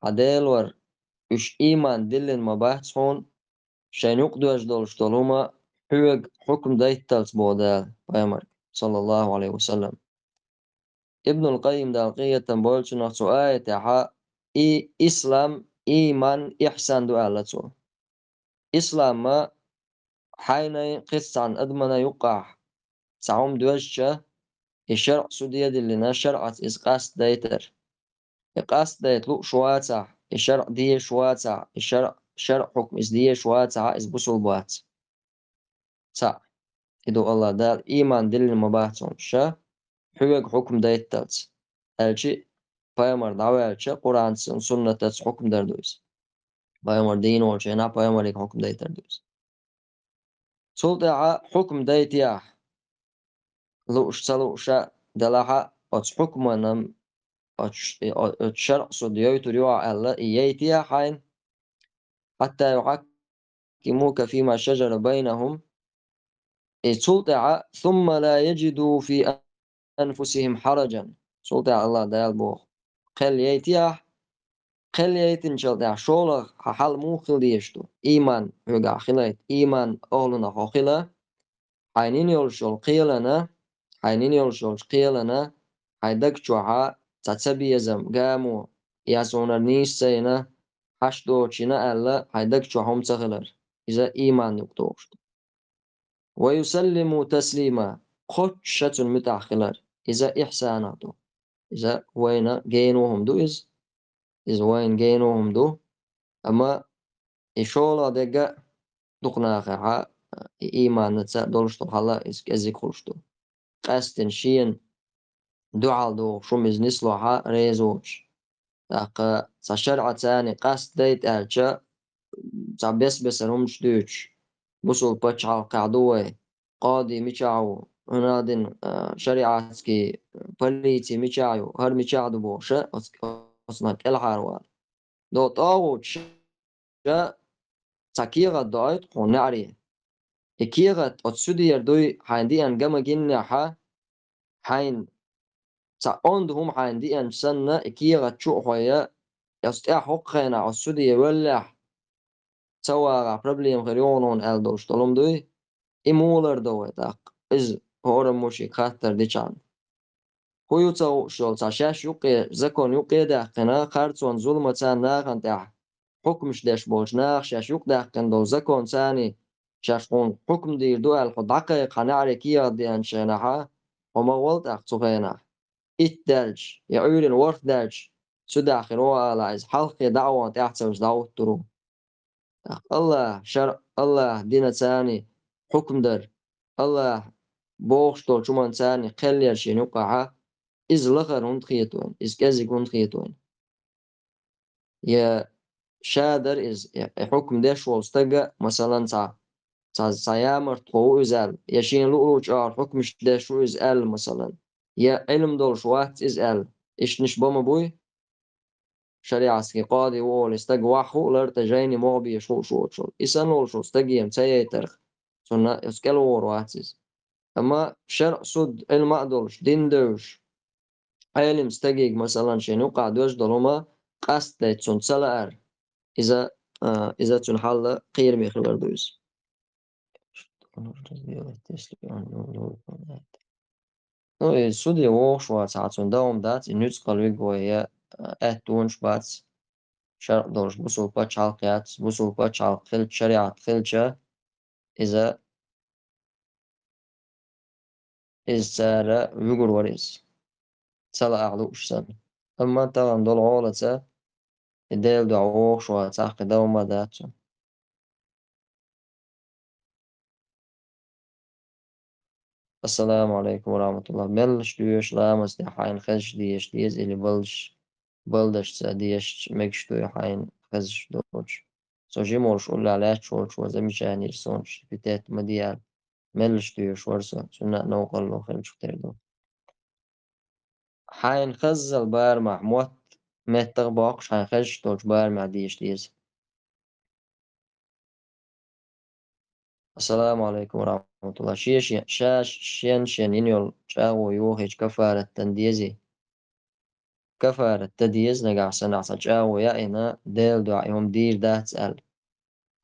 Хьан Дела вар, уьш ийман диллина ма бац хьуна, шайна юкъадоьжна долуш долу хӀума хьоьга хьукм дайтталц, боху Дала пайхамарга, саллаллаху Ӏалайхи ва саллам. Ибнул Къаййим, Дала къинхетам бойла цунах, цу аятехьа и ислам, ийман, ихсан ду аьлла цо. Ислам ма хьайнай кхин цхьана адамана юккъахь цхьа хӀума доьжча, и шарӀ суд диллина, шарӀаца иза къастадайтар. И къастадайта лууш вацахь, и шарӀ дезаш вацахь, и шарӀ, шарӀ хьукм иза дезаш вацахь, иза бусулба вац. Цхьаъ. И ду Аллах Дала, ийман диллина ма бац хьуна ша, хьоьга хьукм дайтталц. Аьлчи пайхамар дӀаваьлча, Къуръанца, суннатаца хьукм дар ду иза. Пайхамар дийна волчу хенахь пайхамарига хьукм дайтар ду иза. Цул тӀаьхьа хьукм дайтехь, лууш ца лууша делахьа, оцу хьукманан, оцу ш-, оцу шарӀ суд йойтур ю ахь аьлла, и яйтехь хьайна, хьатта юхьаккимука фима шаджара байнахум, и цул тӀаьхьа, сумма ла яджиду фи анфусихим хьараджан. Цул тӀаьхьа Аллах Дала боху: кхел яйтехь, кхел яйтинчул тӀаьхьа шолгӀа хьан хьал муха хила дезаш ду? Ийман хьоьгахь хилайта, ийман охьлунах хьо хила, хьайна йина йолуш йолу кхелана, хьайна йина йолуш йолчу кхелана, хьайн даг чохьа цхьа цабезам, гамо, я суна нийса ца йина, хьаш доцуш йина аьлла, хьайн даг чохь хӀума ца хилар. Иза ийман юкъа догӀуш ду. Ва юсаллиму таслима, кхоччуша цунна муьтӀахь хилар. Иза ихьсанах ду. Иза вайна гено хӀума ду иза. Иза вайна гено хӀума ду. Амма и шолгӀа дерг а дукха нахехьа, и ийманца долуш долу хьал а иза кӀезиг хуьлуш ду. Къаьсттина шена дуьхьал догӀуш хӀума иза нислохьа реза воцуш. ТӀаккха цхьа шарӀаца къастадайта аьлча, цхьа бес-бесара хӀуманаш дуьйцуш, бусулба пачхьалкхехь ду вай, къади мичахь ву, хӀунадин, а, шариатский полици мичахь ю, хӀара мичахь ду бохуша, оц-, оцунах кӀелхьарвала. До тӀагӀучуша цхьа кехат доуьйту хьуна неӀаре. И кехат оцу судера дуй хьайна деана ган ма гиннехьа, хьайна цхьа онда хӀума хьайна деанча санна, и кехат чу а хьой, оцу тӀехь хӀокху хенахь оцу суде веллехь, ца вагӀахь проблема хир ю хьуна аьлла долуш долу хӀума дуй, и муха лардо вай тӀаккха, иза хӀораммо шега хаттар дичахьана. ХӀун ю ца хууш йолу цхьа шаьш юккъе, закон юккъе а даьккхина, харцонан зуламаца нахана тӀехь хьукмаш деш болчу наха шаьш юкъадаьккхина долу законаца шаьш хьуна хьукм дийр ду аьлла, хьо дӀакхайкха хьан неӀаре кехат деанчу хенахьа, хьо ма гӀол тӀаккха цу хенахь. Итт даьлча, я Ӏуьйранна ворхӀ даьлча, цу дахь хир ву алахь иза, хьалххе даӀван тӀехь ца вуьсу дӀахӀуттур ву. ТӀаккха Аллах шарӀ, Аллах динаца хьукм дар, Аллах бохуш долчу хӀуманца кхел яр шена юккъахьа, иза лахара хӀунда хета вайна, иза кӀезиг хӀунда хета вайна? Я ша дара иза, я, я хьукм деш волу стага, масалан, цхьа, цхьа, цхьа ямартхо ву иза аьлла, я шена луъурчу агӀор хьукмаш деш ву иза аьлла, масалан, я Ӏилма долуш вац иза аьлла, ишттанаш бан ма буй? ШариӀатский къади ву олий стаг ваха хуу лар тӀе жайни могӀа безаш хууш воцург. И санна волуш волу стаге-м ца яйтарх, цунна оцу кӀел вогӀур вац иза. Амма шарӀ, суд, Ӏилма а долуш, дин девзаш, Ӏелим стаге, масалан, шена юккъахь доьжна долу хӀума къастадайта цунна ца лаар, иза, а, иза цуьнан хьал кхераме хилар ду иза. Ну, и суде вогӀуш вацахь, цунна дан хӀума дац, и нуьцкъала вига вай я, а, аьттонаш бац, шарӀ долуш, бусулба пачхьалкх яц, бусулба пачхьалкх хилча, шариӀат хилча, иза, иза цара вуьгур вара иза. ца лаахь лууш санна. Амма тахана долу гӀолаца и Делан дуьхьа вогӀуш вац, цхьаъ кхин дов ма дац цунна. Ассаламу алейкум ва рахматуллах. Меллаш доьшу ламаз тӀехь хьайна хезаш дезаш деза или балдаш, балдашца дезаш мегаш дуй хьайна хезаш доцуш? Со жима волуш уллехь лаьтташ волчо замечание йира суна, питет ма де аьлла. Меллаш доьшу вара со, цунна а новкъарло хилчух тера ду. Хьайна хаззал барамехь мотт меттах а боккхуш, хьайна хезаш долчу барамехь дезаш деза. Ассаламу алейкум ва рахматуллах. Шен-шен, ша-, шен-шен йина йолу чӀагӀо йохийча кафарат дан дезий? Кафарат дан деза, нагахь санна ахь цхьа чӀагӀо яийна, Делан дуьхьа и хӀума дийр дац аьлла.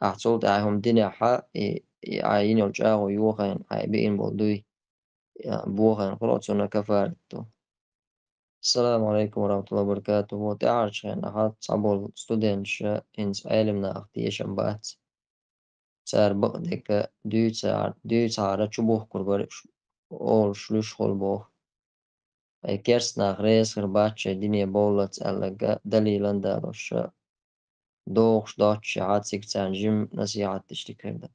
Ахь цул тӀаьхьа и хӀума динехь, и, и, ахь йина йолу чӀагӀо йохийна, ахь и биъна болу дуй, а, бохийна хуьлу, оцунна кафарат ду. Ассаламу алейкум ва рахматуллахи ва баракатуху. ТӀаьхьарчу хенахь цхьаболу студенташа хӀинца Ӏелам нахах тешам бац. Цара бакъдерг дуьйцахьара, дуьйцахьара чубухкур бара уьш, олуш луьйш хуьлу боху. Ткъа керста нах реза хир бац шайн дине бовллалц аьлларг далилан далош, дохуш доццушехь, цига царна жима насихьат деш дика хир ду.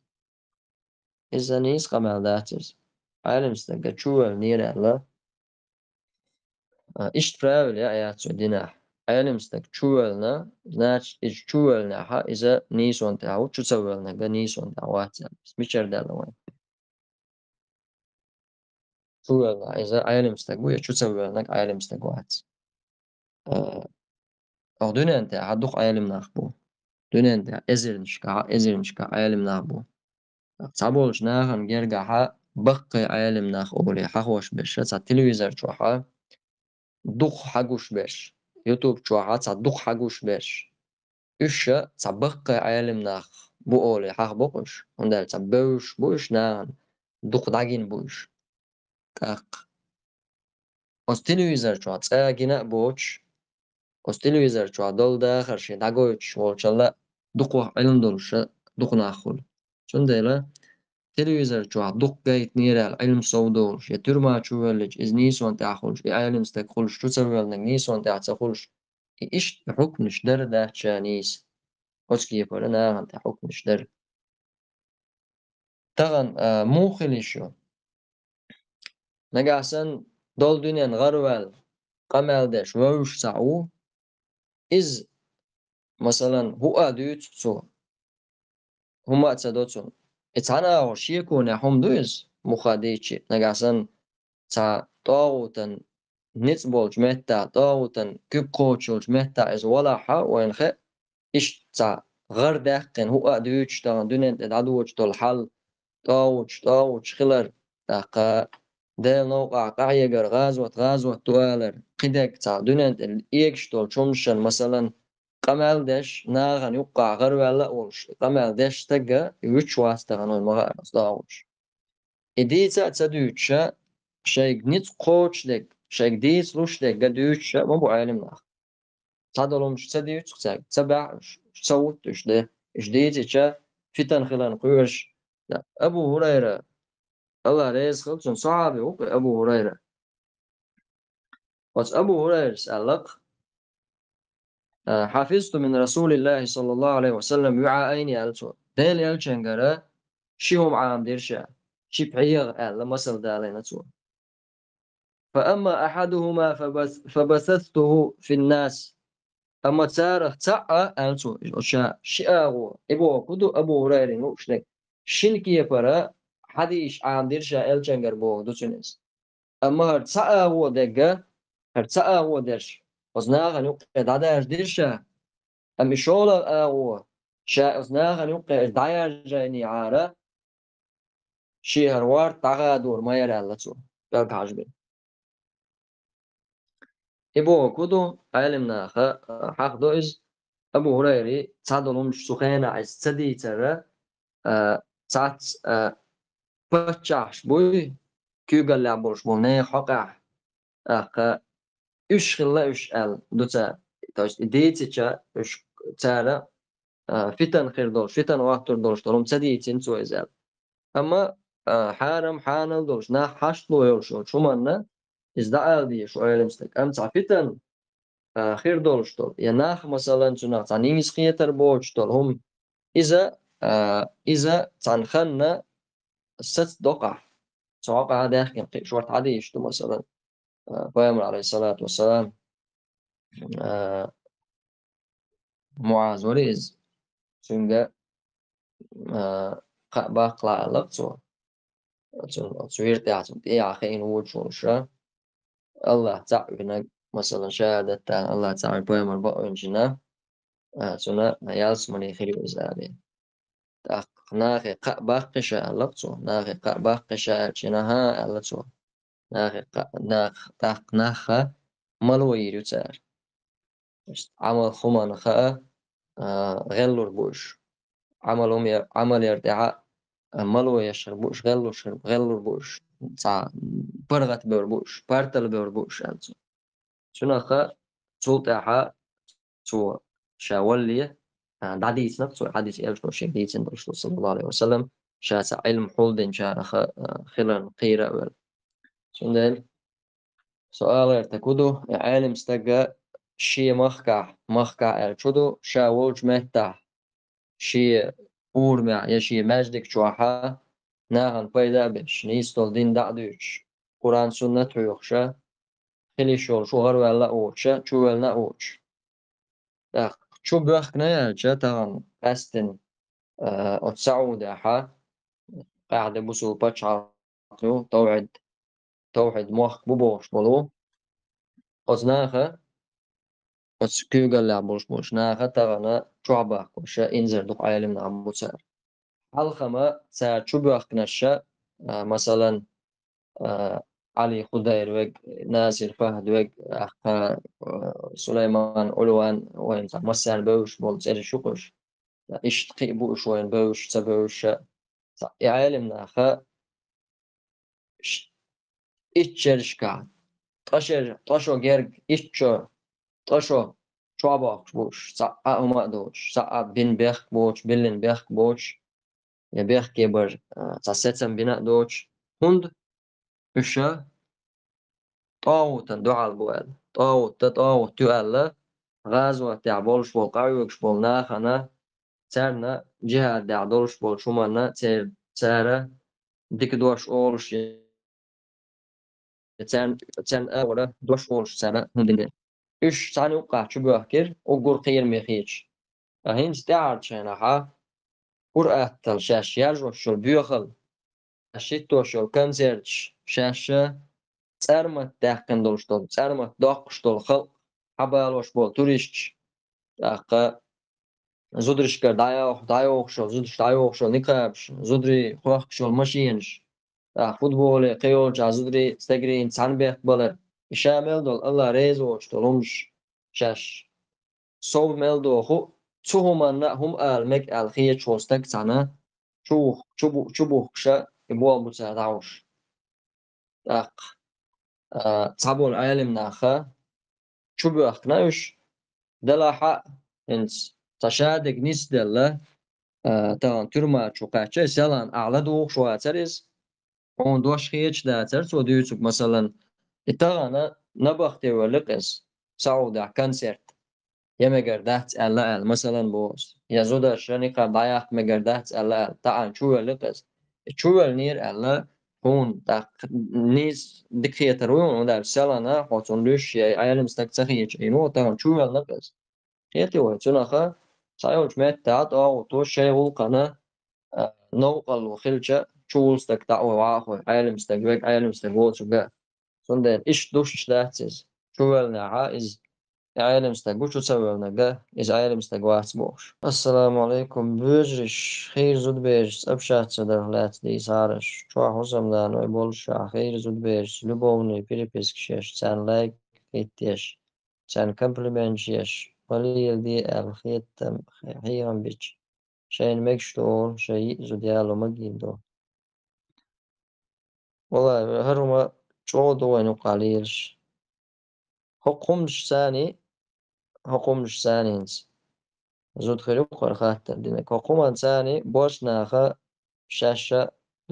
Иза нийса къамел дац иза. Ӏелам стага чувоьллинера аьлла, а, иштта правила яа яц цу динехь. Ӏелам стаг чувоьллина, значит, иза чувоьллинехь, иза нийсонан тӀехь ву, чу ца воьллинарг нийсонан тӀехь вац аьлла. Иза мичара даьлла вайн? Чувоьллинехь иза Ӏелам стаг ву, я чу ца воьллинарг Ӏелам стаг вац. Э, оха дуьнен тӀехь дукха Ӏелам нах бу. Дуьнен тӀехь эзарнашкахь, эзарнашкахь Ӏелам нах бу. Цхьаболчу нахана гергахь баккхий Ӏелам нах олий хьахош берш, цхьа телевизор чохь дукха хьагуш берш, YouTube чохь цхьа дукха хьагуш берш. Уьш цхьа баккхий Ӏелам нах бу олий хьахабо-кх уьш, хӀунда аьлча цхьа бевзаш бу уьш нахана, дукха дӀагина бу уьш. ТӀаккха оцу телевизор чохь цӀа гина а боцуш, оцу телевизор чохь долу дахар шен дӀагойтуш волчалла дукха Ӏилма долуш дукха нах хуьлу. Цундела телевизор чохь дукха гайтинера аьлла Ӏилма сов долуш, я туьрма чу воьллича иза нийсонан тӀехь хуьлуш, и Ӏелам стаг хуьлуш, чу ца воьллинарг нийсонан тӀехь ца хуьлуш, и иштта хьукманаш дара дац ша нийса. Оцу кепара нахана тӀехь хьукманаш дара. Тахана, а, муха хила йиш ю? Нагахь санна долу дуьненна гӀараваьлла, къамел деш вевзаш цхьаъ ву, иза, масалан, хӀуъа дуьйцу цо, хӀума а ца до цунна. И цхьана агӀор шеконехь хӀума ду иза, муха дийцича, нагахь санна цхьа тӀагӀутан ницкъ болчу меттахь, тӀагӀутан куьг кхочуш йолчу меттахь иза валахь, вайна хаьа, иштта цхьа гӀар даьккхина, хӀуъа а дуьйцуш тахана дуьнен тӀе дӀадоьдуш долу хьал, тӀагӀуташ, тӀагӀуташ хилар, тӀаккха Делан новкъахь къахьегар, гӀазот, гӀазот ду алар, кхидерг цхьа дуьнен тӀе эгаш долчу хӀуманашна, масалан, къамел деш, нахана юккъахь гӀараваьлла а волуш, къамел деш стаг вуьтуш вац тахана вай ма хаара оцу тӀагӀуташ. И дийца а ца дуьйцуша, шайга ницкъ кхочуш дерг, шайга дийца луш дерг а дуьйцуша ма бу Ӏелам нах. Цхьадолу хӀуманаш ца дуьйцу цаьрга, ца баьхьа уьш, уьш ца вутту уьш де. Уьш дийцича, фитан хиларна кхоьруш. Абу ХӀурайра, АллахӀ реза хила цунна, сахьаби ву-кх Абу ХӀурайра. Оцу Абу ХӀурайрас аьлла-кх, а, «حفظت من رسول الله صلى الله عليه وسلم وعاءين», аьлла цо. Делан элчангара ши хӀума Ӏамадира ша, ши пхьегӀа аьлла, масал далийна цо. «فأما أحدهما فبث-، فبثثته في الناس». Амма царах цхьаъ, аьлла цо, ша ши агӀо, и бохург ду Абу ХӀурайрин лууш дерг, шина кепара хьадийша Ӏамадира ша элчангара бохург ду цуьнан иза. Амма хӀара цхьа агӀо дерг, хӀара цхьа агӀо дерш, оцу нахана юккъе дӀадаржадира ша, амма и шолгӀа агӀо, ша оцу нахана юккъе иза дӀаяржайнехьара, шен хӀара ворта дӀагӀадор ма яра аьлла цо, кӀелга хьажа бен. И бохург ду, Ӏелам наха, а, хьахдо иза, Абу ХӀурайри цхьадолу хӀуманаш цу хенахь иза ца дийцара, а, цхьацца, а, паччахьаш буй, куьйгаллехь болуш болу нехан хьокъехь, тӀаккха уьш хилла уьш аьлла ду цара. То есть и дийцича уьш, цара, а, фитан хир долуш, фитан хӀоттур долуш долу хӀума ца дийцина цо иза аьлла. Амма, а, хьарам, хьанал долуш, нах хьаштло йолуш йолчу хӀуманна иза дӀаала дезаш ву Ӏелам стаг. Амма цхьа фитан, а, хир долуш долу, я нах, масалан, цунах цхьа нийса хетар боцуш долу хӀума, иза, а, иза цхьана ханна сацадо къахь. Цу хьокъехь даьхкина кхин шорта хьадисаш ду, масалан, а, Пайхамар, алейхиссалату вассалам, а, МуӀаз вара иза. Цуьнга, а, кхаъ баккхалахь аьлла цо. Цуьнан оцу вирд тӀехь, цунна тӀехьа хиъна вочу волуш, АллахӀ цхьаъ винарг, масалан, шахӀадат дина, АллахӀ цхьаъ вина, пайхамар бакъвинчу дийнахь, а, цунна ялсамане хир ю иза аьлла. ТӀаккха нахе кхаъ баккхий ша аьлла цо. Нахе кхаъ баккхий ша аьлча, хӀан аьлла цо. Нахе кхаъ, нах, тӀаккха нахха мало йийр ю цара. Иштта Ӏамал хӀуманна хаа, а, гӀеллур бу уьш. Ӏамал хӀума я-, Ӏамал яр тӀехьа, а, мало еш хир бу уьш, гӀеллуш хир, гӀеллур бу уьш. Цхьа паргӀат бевр бу уьш, партал бевр бу уьш, аьлла цо. Цунаха цул тӀаьхьа цо ша валле, а, дӀадийцинарг цо, хьадис элчано шега дийцина долуш ду, саллаллаху алейхи ва саллам, ша цхьа Ӏилма хьулдинчараха, а, хиларна кхийра а велла. Цундела со ала гӀертарг хӀун ду, и Ӏелам стага шен махкахь, махкахь аьлча хӀун ду, ша волчу меттахь, шен урамехь я шен маьждиг чохьа нахана пайда а беш, нийса долу дин дӀа а дуьйцуш, Къуръан, суннат хьоьхуша, хила йиш йолуш ву гӀараваьлла а воцуша, чувоьллина а воцуш. ТӀаккха чубоьхкина аьлча, тахана къаьсттина, а, оцу СаӀудехьа, къаьхьа де бусул пачхьалкх ю, тавхьид, тавхьид мохк бу бохуш болу. Оцу наха, оцу куьйгаллехь болуш болуш наха тахана чохь бахкоша инзар дукха Ӏелам нах бу цара. Хьалхама цара чубоьхкинарша, а, масалан, а, Ӏали Худайр вег, Насир Фахд вег, а, а, Сулайман Улван, вайн цхьа массарна бевзаш болу цӀераш ю кхуш. Иштта кхин а бу уьш вайн бевзаш, ца бевзаша. Цхьа и Ӏелам наха ш-, итт шерашкахь, ткъа шер-, ткъа шо герга, итт шо, ткъа шо чохь бохкуш бу уьш, цхьа а хӀума а доцуш, цхьа а бина бехк боцуш, биллина бехк боцуш, я бехке бар, а, цхьа сецам бина а доцуш, хӀунда уьш тӀагӀутан дуьхьал бу аьлла. ТӀагӀут дан тӀагӀут ю аьлла, гӀазотехь болуш болу, къахьоьгуш болу нахана, царна джихӀадехь долуш болчу хӀуманна цер-, цара дика дош олуш, я царна, царна агӀора дош олуш цара хӀума дина. Уьш цхьана юккъахь чубоьхкира, уггар кхераме хеташ. Ткъа хӀинца тӀаьхьарчу хенахьа, ур-аттал шаьш яржош йолу боьхалла, шаьш хӀиттош йолу концерташ, шаьш цӀармат даьккхина долуш долу, цӀармат доккхуш долу халкъ, хьабалош болу туристаш, тӀаккха зударшкара дӀайоху-, дӀайохуш йолу, зударш дӀайохуш йолу никъабаш, зударий хохкуш йолу машинаш, тӀаккха футболе кхин йолчохь зударий стегарийн цхьаьна бехк балар. И ша мел долу, АллахӀ реза воцуш долу хӀумаш шаьш сов мел доху, цу хӀуманна а хӀума ала мега аьлла хеташ волу стаг цхьана чу-, чубу-, чубухкуша и болх бу цара дӀахьуш. ТӀаккха, а, цхьаболу Ӏелам наха чубоьхкина уьш, делахь а, хӀинца цхьа шадерг нисделла, а, тахана туьрма чу кхаьчча, селхана ахь ладугӀуш вацара иза. Хьуна дош хеташ дацара цо дуьйцург, масалан, и тахана набахте велларг иза, СаӀудехь концерт. Я мегар дац аьлла аьлла, масалан, боху ас. Я зударша никъаб дӀаяккха мегар дац аьлла аьлла, тахана чувелларг иза. И чувеллинера аьлла, хьуна тӀаккха нийса дика хетар ву хьуна, хӀунда аьлча селхана хьо цунна луьйш я Ӏелам стаг ца хеташ Ӏийна ву, тахана чувелларг иза. Кхетий вай, цунаха цхьайолчу меттехь тӀагӀуто шайн гӀуллакхана, а, новкъарло хилча, чувуллу стаг дӀа а вой, ваха а вой, Ӏелам стаг вега, Ӏелам стаг воцург а. Цундела иштта душчу дац иза. Чувеллинехьа иза Ӏелам стаг ву, чу ца веллинарг а, иза Ӏелам стаг вац бохуш. Ассаламу алейкум, боьжараш, хийра зудаберашца общаться дарх лаьцна дийцараш. Чохь хӀусамнаной боллушехь, хийра зудаберашца любовный перепискаш еш, царна лайк хӀиттеш, царна комплименташ еш, ма леладе аьлла хетам, хьехам бича, шайна мегаш ду олу, шайн йиъ зуда яло магийна ду. Валлай, хӀара хӀума чӀогӀа ду вайна юкъахь лелаш. ХӀокху хӀуманаш царний, хӀокху хӀуманаш царний хӀинца зуда хир ю-кх хӀара хаттар динарг. ХӀокху хӀуманна царний боьрша наха шаьш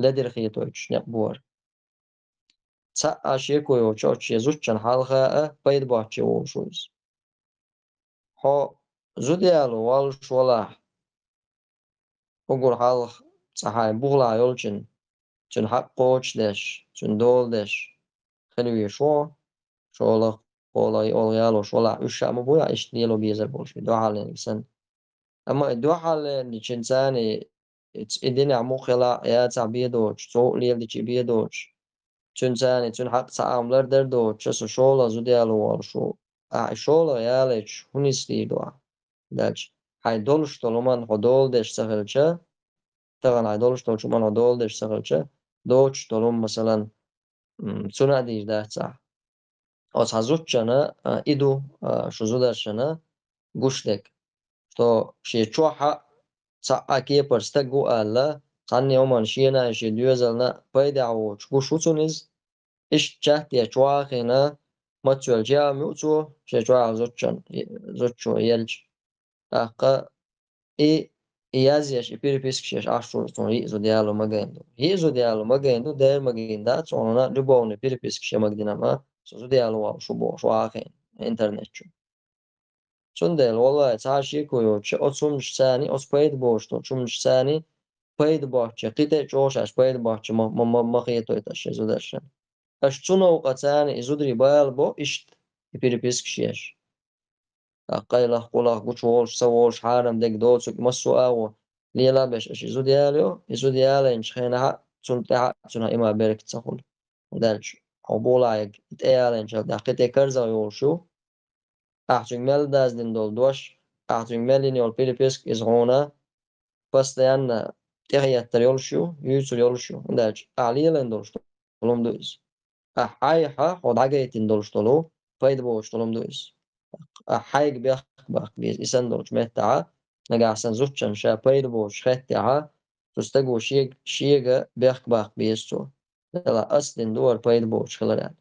ледара хетойтуш некъ бу хӀара. цхьа а шеко йоцуш, оцу шен зудчун хьалха а пайда боцчу волуш ву иза. Хьо зуда яло воллуш валахь, уггар хьалха цхьа хьайн бухахь йолчун, цуьнан хьакъ кхочушдеш, цуьнан дола деш хила везаш ву хьо, шолгӀа, кхоалгӀа, йоьалгӀа ялош валахь, уьш ша ма бу, я иштта лело безар болуш, и дуьхьаллениг санна. Амма и дуьхьаллениг цуьнан царна и, и динехь муха хилахь а яцахь бен доцуш, цо а леладича бен доцуш, цуьнан царна и цуьнан хьакъ цхьа а лардар доцуш, со шолгӀа зуда яло воллуш ву. Ахьа и шолгӀа ялийча, хӀун нислийр ду ахьа? Даьлча, хьайн долуш долу хӀуманна хьо дола деш ца хилча, тахана хьайн долуш долчу хӀуманна хьо дола деш ца хилча, доцуш долу хӀума, масалан, м, цунна а дийр дац ахьа. Оцу хьан зудчунна, а, и ду, а, шу зударшна гуш дерг, что шен чохь а цхьа а кепара стаг ву аьлла, цхьанне хӀуманна шена а, шен доьзална а пайдехь воцуш гуш ву цунна иза, иштта чат ечу вахийна, мацвелча яа ма ю цо, шен чохь а зудчун, зудчо елча. ТӀаккха и, и язъеш, и перепискаш еш Ӏаш ву, цунна йиъ зуда яло магийна ду. Йиъ зуда яло магийна ду, дера магийна дац, цунна любовный перепискаш я магадина ма, со зуда яло воллуш ву бохуш вахийна интернет чу. Цундела, валлахӀи, цхьа а шеко йоцуш, оцу хӀуманаш царна, оцу пайда боцуш долчу хӀуманаш царна пайда боцчу, кхин тӀе а чӀогӀа шаьш пайда боцчу ма, ма, ма, ма хетойташ шайн зударшна. Аша цу новкъа царна и зударий бала бо иштта, и перепискаш еш. ТӀаккха къайлах, къулах, гучуволуш, ца волуш, хьарам дерг, доцург, массо а агӀо лела а беш, аша и зуда ялайо, и зуда ялайначу хенахь а, цунна тӀаьхьа а, цунах иман, беркат ца хуьлу. ХӀунда аьлча хьо болахь ерг и тӀеялайначул тӀаьхьа кхин тӀе карзах йолуш ю, ахьа цуьнга мел даздина долу дош, ахьа цуьнга мел йина йолу переписка, иза хьуна постоянно тӀехӀоьттур йолуш ю, юьйцур йолуш ю, хӀунда аьлча ахьа лелийна долуш долу хӀума ду иза. Ахьа хьайх хьо дӀагайтина долуш долу, пайда боцуш долу хӀума ду иза. Ахьа хьайга бехк баккха беза, и санна долчу меттехь, нагахь санна зудчунна ша пайда боцуш хеттехь, цу стаго шег-, шега бехк баккха беза цо. Делахь ас дина ду хӀара пайда боцуш хилар аьлла.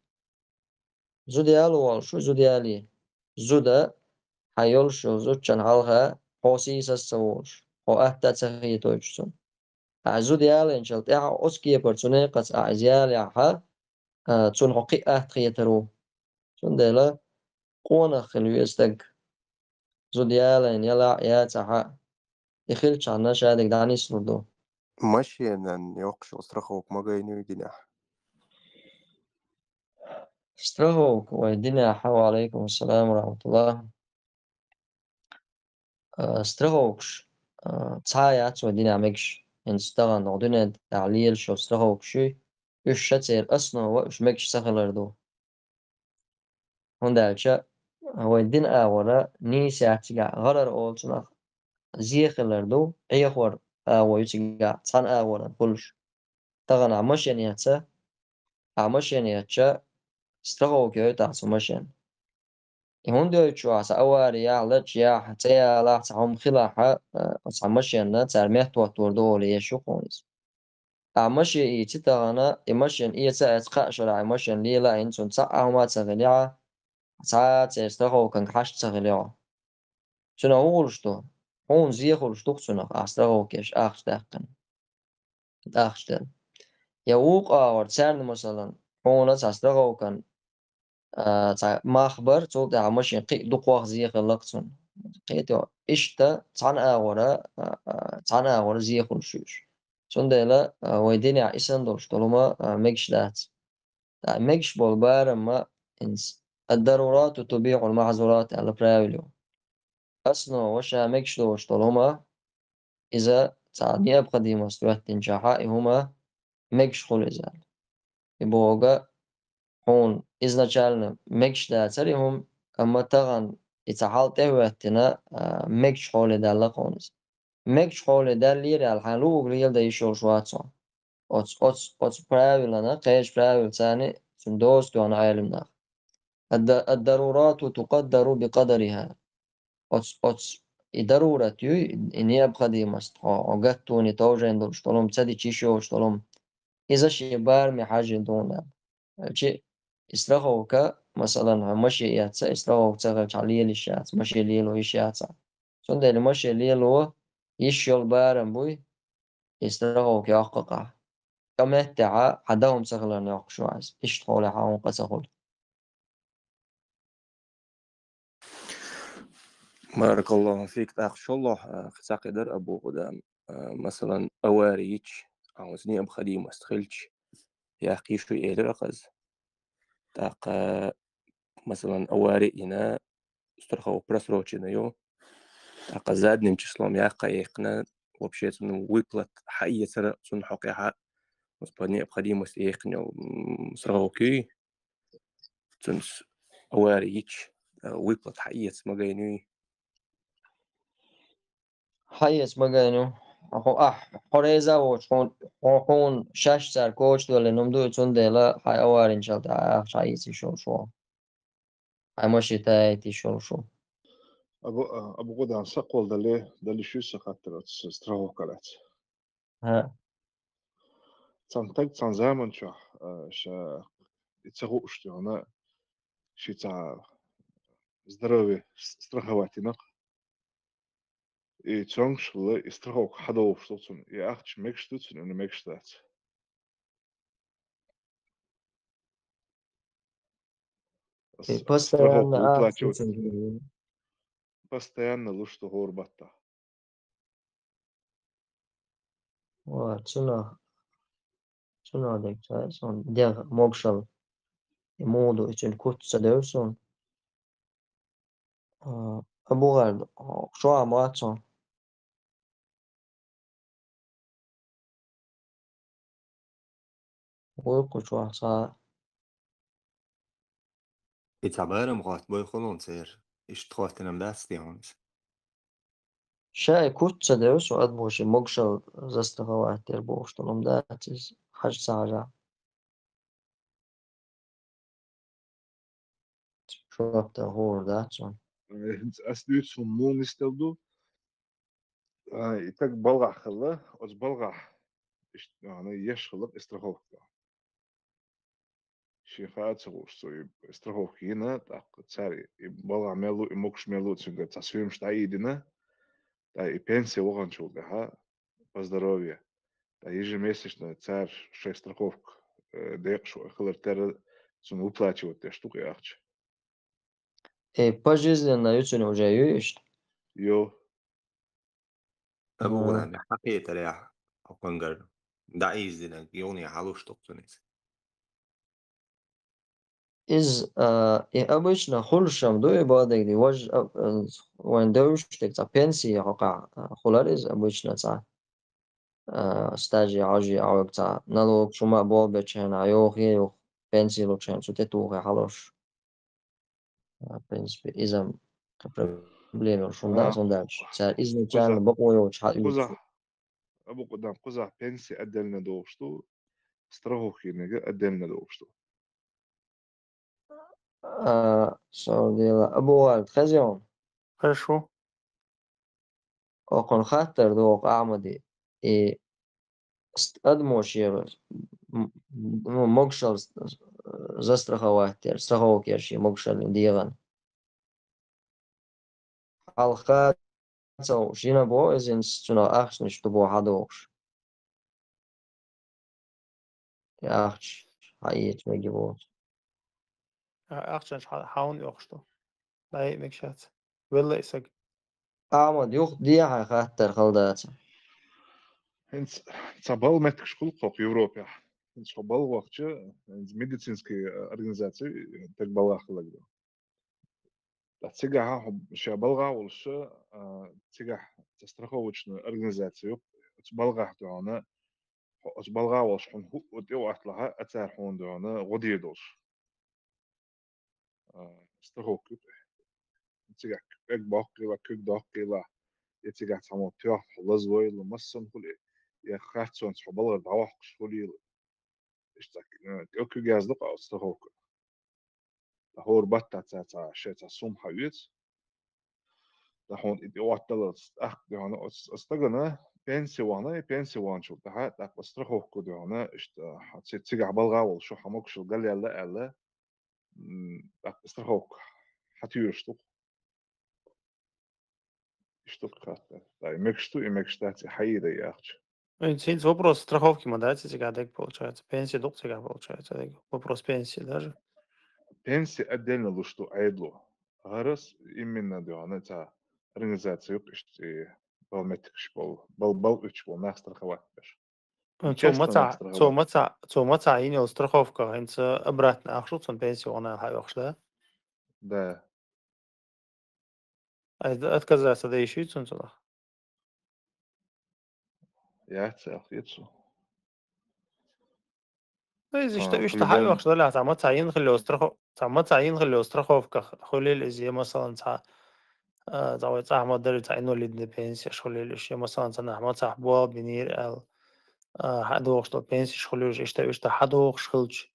Зуда яло воллуш ву, зуда яле. Зуда хьайн йолуш йолу зудчун хьалха хьо сийсаз а ца волуш, хьо атта а ца хетойтуш цунна. Ахьа зуда ялайначул тӀаьхьа оцу кепара цу некъаца ахьа иза ялаяхь, а, цунна хьо кхин а атта хетар ву. Цундела къонах хила веза стаг. Зуда ялайна ялахь а, яцахь а, и хилчахьана шадерг дӀанислур ду. Машенан йоккхуш йолу страховка магийна юй динехь? Страховка вай динехь, ва Ӏалайкум ассалам ва рахматуллах. А, страховкаш, а, цхьа а яц вай динехь мегаш. ХӀинца тахана дуьнен тӀехь лелаш йолу страховкаш юй, уьш ша церан основа уьш мегаш ца хилар ду. ХӀунда аьлча вай дина агӀора нийса яц цигахь, гӀарар олу цунах, зе хилар ду, Ӏехор агӀо ю цигахь, цхьана агӀоран хуьлуш. Тахана ахь машен эцна, ахь машен эцча, страховка йойту ахь цу машен. И хӀунда йойтуш ю ахь, цхьа авари яхь, лачкъа яхь, цӀе ялахь, цхьа хӀума хилахь, а, оцу хьан машенна цара меттахӀоттор ду олий еш ю хьуна иза. Ахь машен ийци тахана, и машен эца а эцна, кхаа шарахь и машен лела а йина, цунна цхьа а хӀума а ца хилехь, цхьа а церан страховканга хьашт ца хилехь. Цунах хӀун хуьлуш ду? Хьуна зе хуьлуш ду-кх цунах, ахь страховка еш ахча даьккхина. Ахча делла. Я вукху агӀор царна, масалан, хьуна цхьа страховкан, а, цхьа мах бара, цул тӀаьхьа машен кхин а дукхох зе хилла-кх цунна. Кхетий хьо? Иштта цхьана агӀора, а, а, цхьана агӀора зе хуьлуш ю уьш. Цундела, а, вай динехь и санна долуш долу хӀума, а, мегаш дац. ТӀаккха мегаш болу барам ма, хӀинца, «Ад-дарурату тубихьул махьзурат» аьлла правило ю. Основа ша мегаш доцуш долу хӀума, иза цхьа необходимость хӀоьттинчохь а и хӀума мегаш хуьлу иза аьлла. И бохург, хьуна изначально мегаш дацара и хӀума, амма тахана и цхьа хьал тӀехӀоьттина, а, мегаш хьоле даьлла-кх хьуна иза. Мегаш хьоле даьллера аьлла, хьайн луъург леладан йиш йолуш вац хьо. Оцу, оцу, оцу правилана, кхечу правилаца цуьнан доза тоьхна Ӏелам наха. «Ад-, ад-дарурату тукъаддару бикъадариха». Оцу, оцу и дарурат юй, и необходимость, хьо, хьо гаттоне товжен долуш долу хӀума, ца дича йиш йоцуш долу хӀума, иза шен бараме хьажжина ду хьуна. Чи и страховка, масалан, хьан машен эцна, и страховка ца хилча, хьан лела йиш яц, машен лело йиш яц. Цундела машен лело йиш йолу барам буй, и страховка йоккху-кх ахь. цхьа меттехьа хьан дагӀам ца хиларна йоккхуш вац. Иштта хьоле хьан къа ца хуьлу. Баракаллаху фик, тӀаккха шолгӀа, а, кхин цхьа кхидӀа, Абу Къудам, а, масалан, авари йича, а, оцу необходимость хилча, яккхий шу элира хаза. ТӀаккха, масалан, авари йина, страховка просрочена ю, тӀаккха задним числом яккха яьккхина, вообще цунна выплат хьаэцара, цунна хьокъехьа, по необходимости яьккхина, м, страховка юй, цунна с-, авари йича, а, выплат хьаэца магайна юй. Хьаэца магайна ю. Хьо, ахь, хьо реза а воцуш, хьуна, хьо, хьуна шаьш цара коча доллина хӀума ду, цундела хьайн аваринчалла тӀе ахча хьаэца йиш йолуш ву. Хьайн машин тӀе яйта йиш йолуш ву. Абу, а, Абу Къудам, са кхолдале, дали шуьйса хаттар оцу страховка лаьцна. ХӀаъ. Цхьана таг цхьана заман чохь, а, ша и ца хууш тӀехула, ши цхьа здоровье с-, страховать йина-кх. И цомгушалла, и страховка хьадовлуш ду цунна. И ахча мегаш ду цунна, и мегаш дац. И с-, постоянно страховка ахча выплачивать. Цунна. Постоянно луш ду хӀора баттахь. Ва, цунах, цунах дерг ца сон дегӀ могушалла. И муха ду, и цуьнан куц ца девза суна. А, Абу ГӀарда, хьо, шо а ма вац хьо? Вуй кху чохь схьа. И цхьа барам хӀотта бой хуьлу церан. Иштта хӀоттина дац те хьуна иза? Ша и куц ца девза, со адамо шен могушалла застраховать дер бохуш долу дац иза, хьажа ца хьажа. Жоп дала хуур дац цунна. Э, хӀинца ас дуьйцу хӀума муха нисделла ду? А, и таг балгӀахь хилла, оцу балгӀахь иштта, а, еш хилла и страховка. Шен хаа ца хууш цо и страховка йина, тӀаккха цара и балгӀа мел лу, и могуш мел лу, цуьнгара цхьа соьмаш дӀаийдина, ткъа и пенсия ваханчул тӀаьхьа по здоровью. Ткъа ежемесячно цара шайн страховка, э, декъашхой хилар терра, цунна выплачивать деш ду кху ахча. Э, пожизненно ю цуьнан уже, ю иштта? Йо. Абу А. Гурам, хьан кхетарехь, хӀокхуьнгара дӀаийздинарг юхане хьалуш ду-кх цунна иза? Иза, а, и обычно хуьлуш-м ду, и бадигди, вож, а, а, вайн девзаш дерг цхьа пенсия хьокъехь, а, хулар иза обычно цхьа, а, стажи, хьожи, а, вайга цхьа налог, шума а болх бечу хенахь, йохе а юха, пенсия лучу хенахь, цу тӀе тухе хьалуш. А, в принципе, иза-м проблема йолуш хӀума дац, хӀунда аьлча цара изначально бакъо йоцуш хьан кхузахь, Абу Къудам, кхузахь пенсия отдельно дохуш ду, страховка йинарг отдельно дохуш ду. А, со дела, Абу Валид, хеза хьуна? Хорошо. Окхунна хаттар ду оха Ахьмаде. И ст-, адамо шен, м-, м-, ну, могушалла с-, с-, застраховать яр, страховка яр шен могушаллин дегӀан. Хьалха ца хууш, йина боху иза, цунах ахчанаш ду боху хьадохуш. И ахча хьаэца мегаш боху. А, ахчанаш хьа-, хьан йохуш ду? ДӀа а мегаш яц. Велла и саг. Ахьмад, юха дехьа хаттар хала дацахь. ХӀинца цхьа балла меттигаш хуьлу кху Европехь. ХӀинца хьо балха вахча, хӀинца медицинский организаци таг балгӀа хиларг ду. Ткъа цигахь хьо ша балгӀа а волуш, а, цигахь цхьа страховочная организация ю, оцу балгӀахь дуьхьал, хьо оцу балгӀа а волуш хьуна хӀуъа тӀе а ватталахь, а цара хьуна дуьхьал гӀо дийр долуш. А, страховка ю тӀе. Цигахь куьг боккхийла, куьг доккхийла, я цигахь цхьаммо тоьхна хьо лазвойла, массанхула, я харцонца хьо балгӀара дӀавоккхуш хуьлийла. Иштта, э, тӀе куьг яздо-кх оцу страховка. Ткъа хӀора баттахь цара цхьа, шайн цхьа сумма хьаоьцу. Ткъа хьуна и тӀе отталалц, тӀаккха дуьхьал оцу, оцу стагана пенсия вахана, и пенсия ваханчул тӀаьхьа, тӀаккха страховка дуьхьал, иштта, хьан ци-, цигахь балгӀа а волуш, хьан могушалла галъяьлла аьлла, м, тӀаккха страховка хьатуьйсуш ду-кх. Иштта-кх хаттар. Ткъа и мегаш ду, и мегаш дац, и хьаийда и ахча. Ну, это вопрос страховки ма дац, цигахь дерг получается. Пенсия дукха цигахь получается, дерг. Вопрос пенсии даже. Пенсия отдельно луш ду Ӏедало. ГӀарас именно дуьхьа цхьа организация юкъ иштта, э, бал меттигаш болу, бал, бал уьтуш болу нах страховать беш. Ну, цо Частно маца, нах цо страховать. Маца, цо маца йина йолу страховка, хӀинца обратно ахча шу цунна пенсия вахана хьа йохуш, да? Да. Ай, да, отказаться дан йиш ю цунна цунах? Яц, яц, яц. Ну, иза иштта, А, иштта хьа йохуш далахь, цхьа маца йина хила йолу страхо-, цхьа маца йина хила йолу страховка хуьлийла иза, я, масалан, цхьа, а, цхьа вай цӀахь ма дарра, цхьа инвалидный пенсияш хуьлийла уьш, я, масалан, цхьа нах мацахь болх бинийра аьлла, а, хьа дохуш долу пенсияш хуьлийла уьш, иштта, иштта хьа дохуш хилча,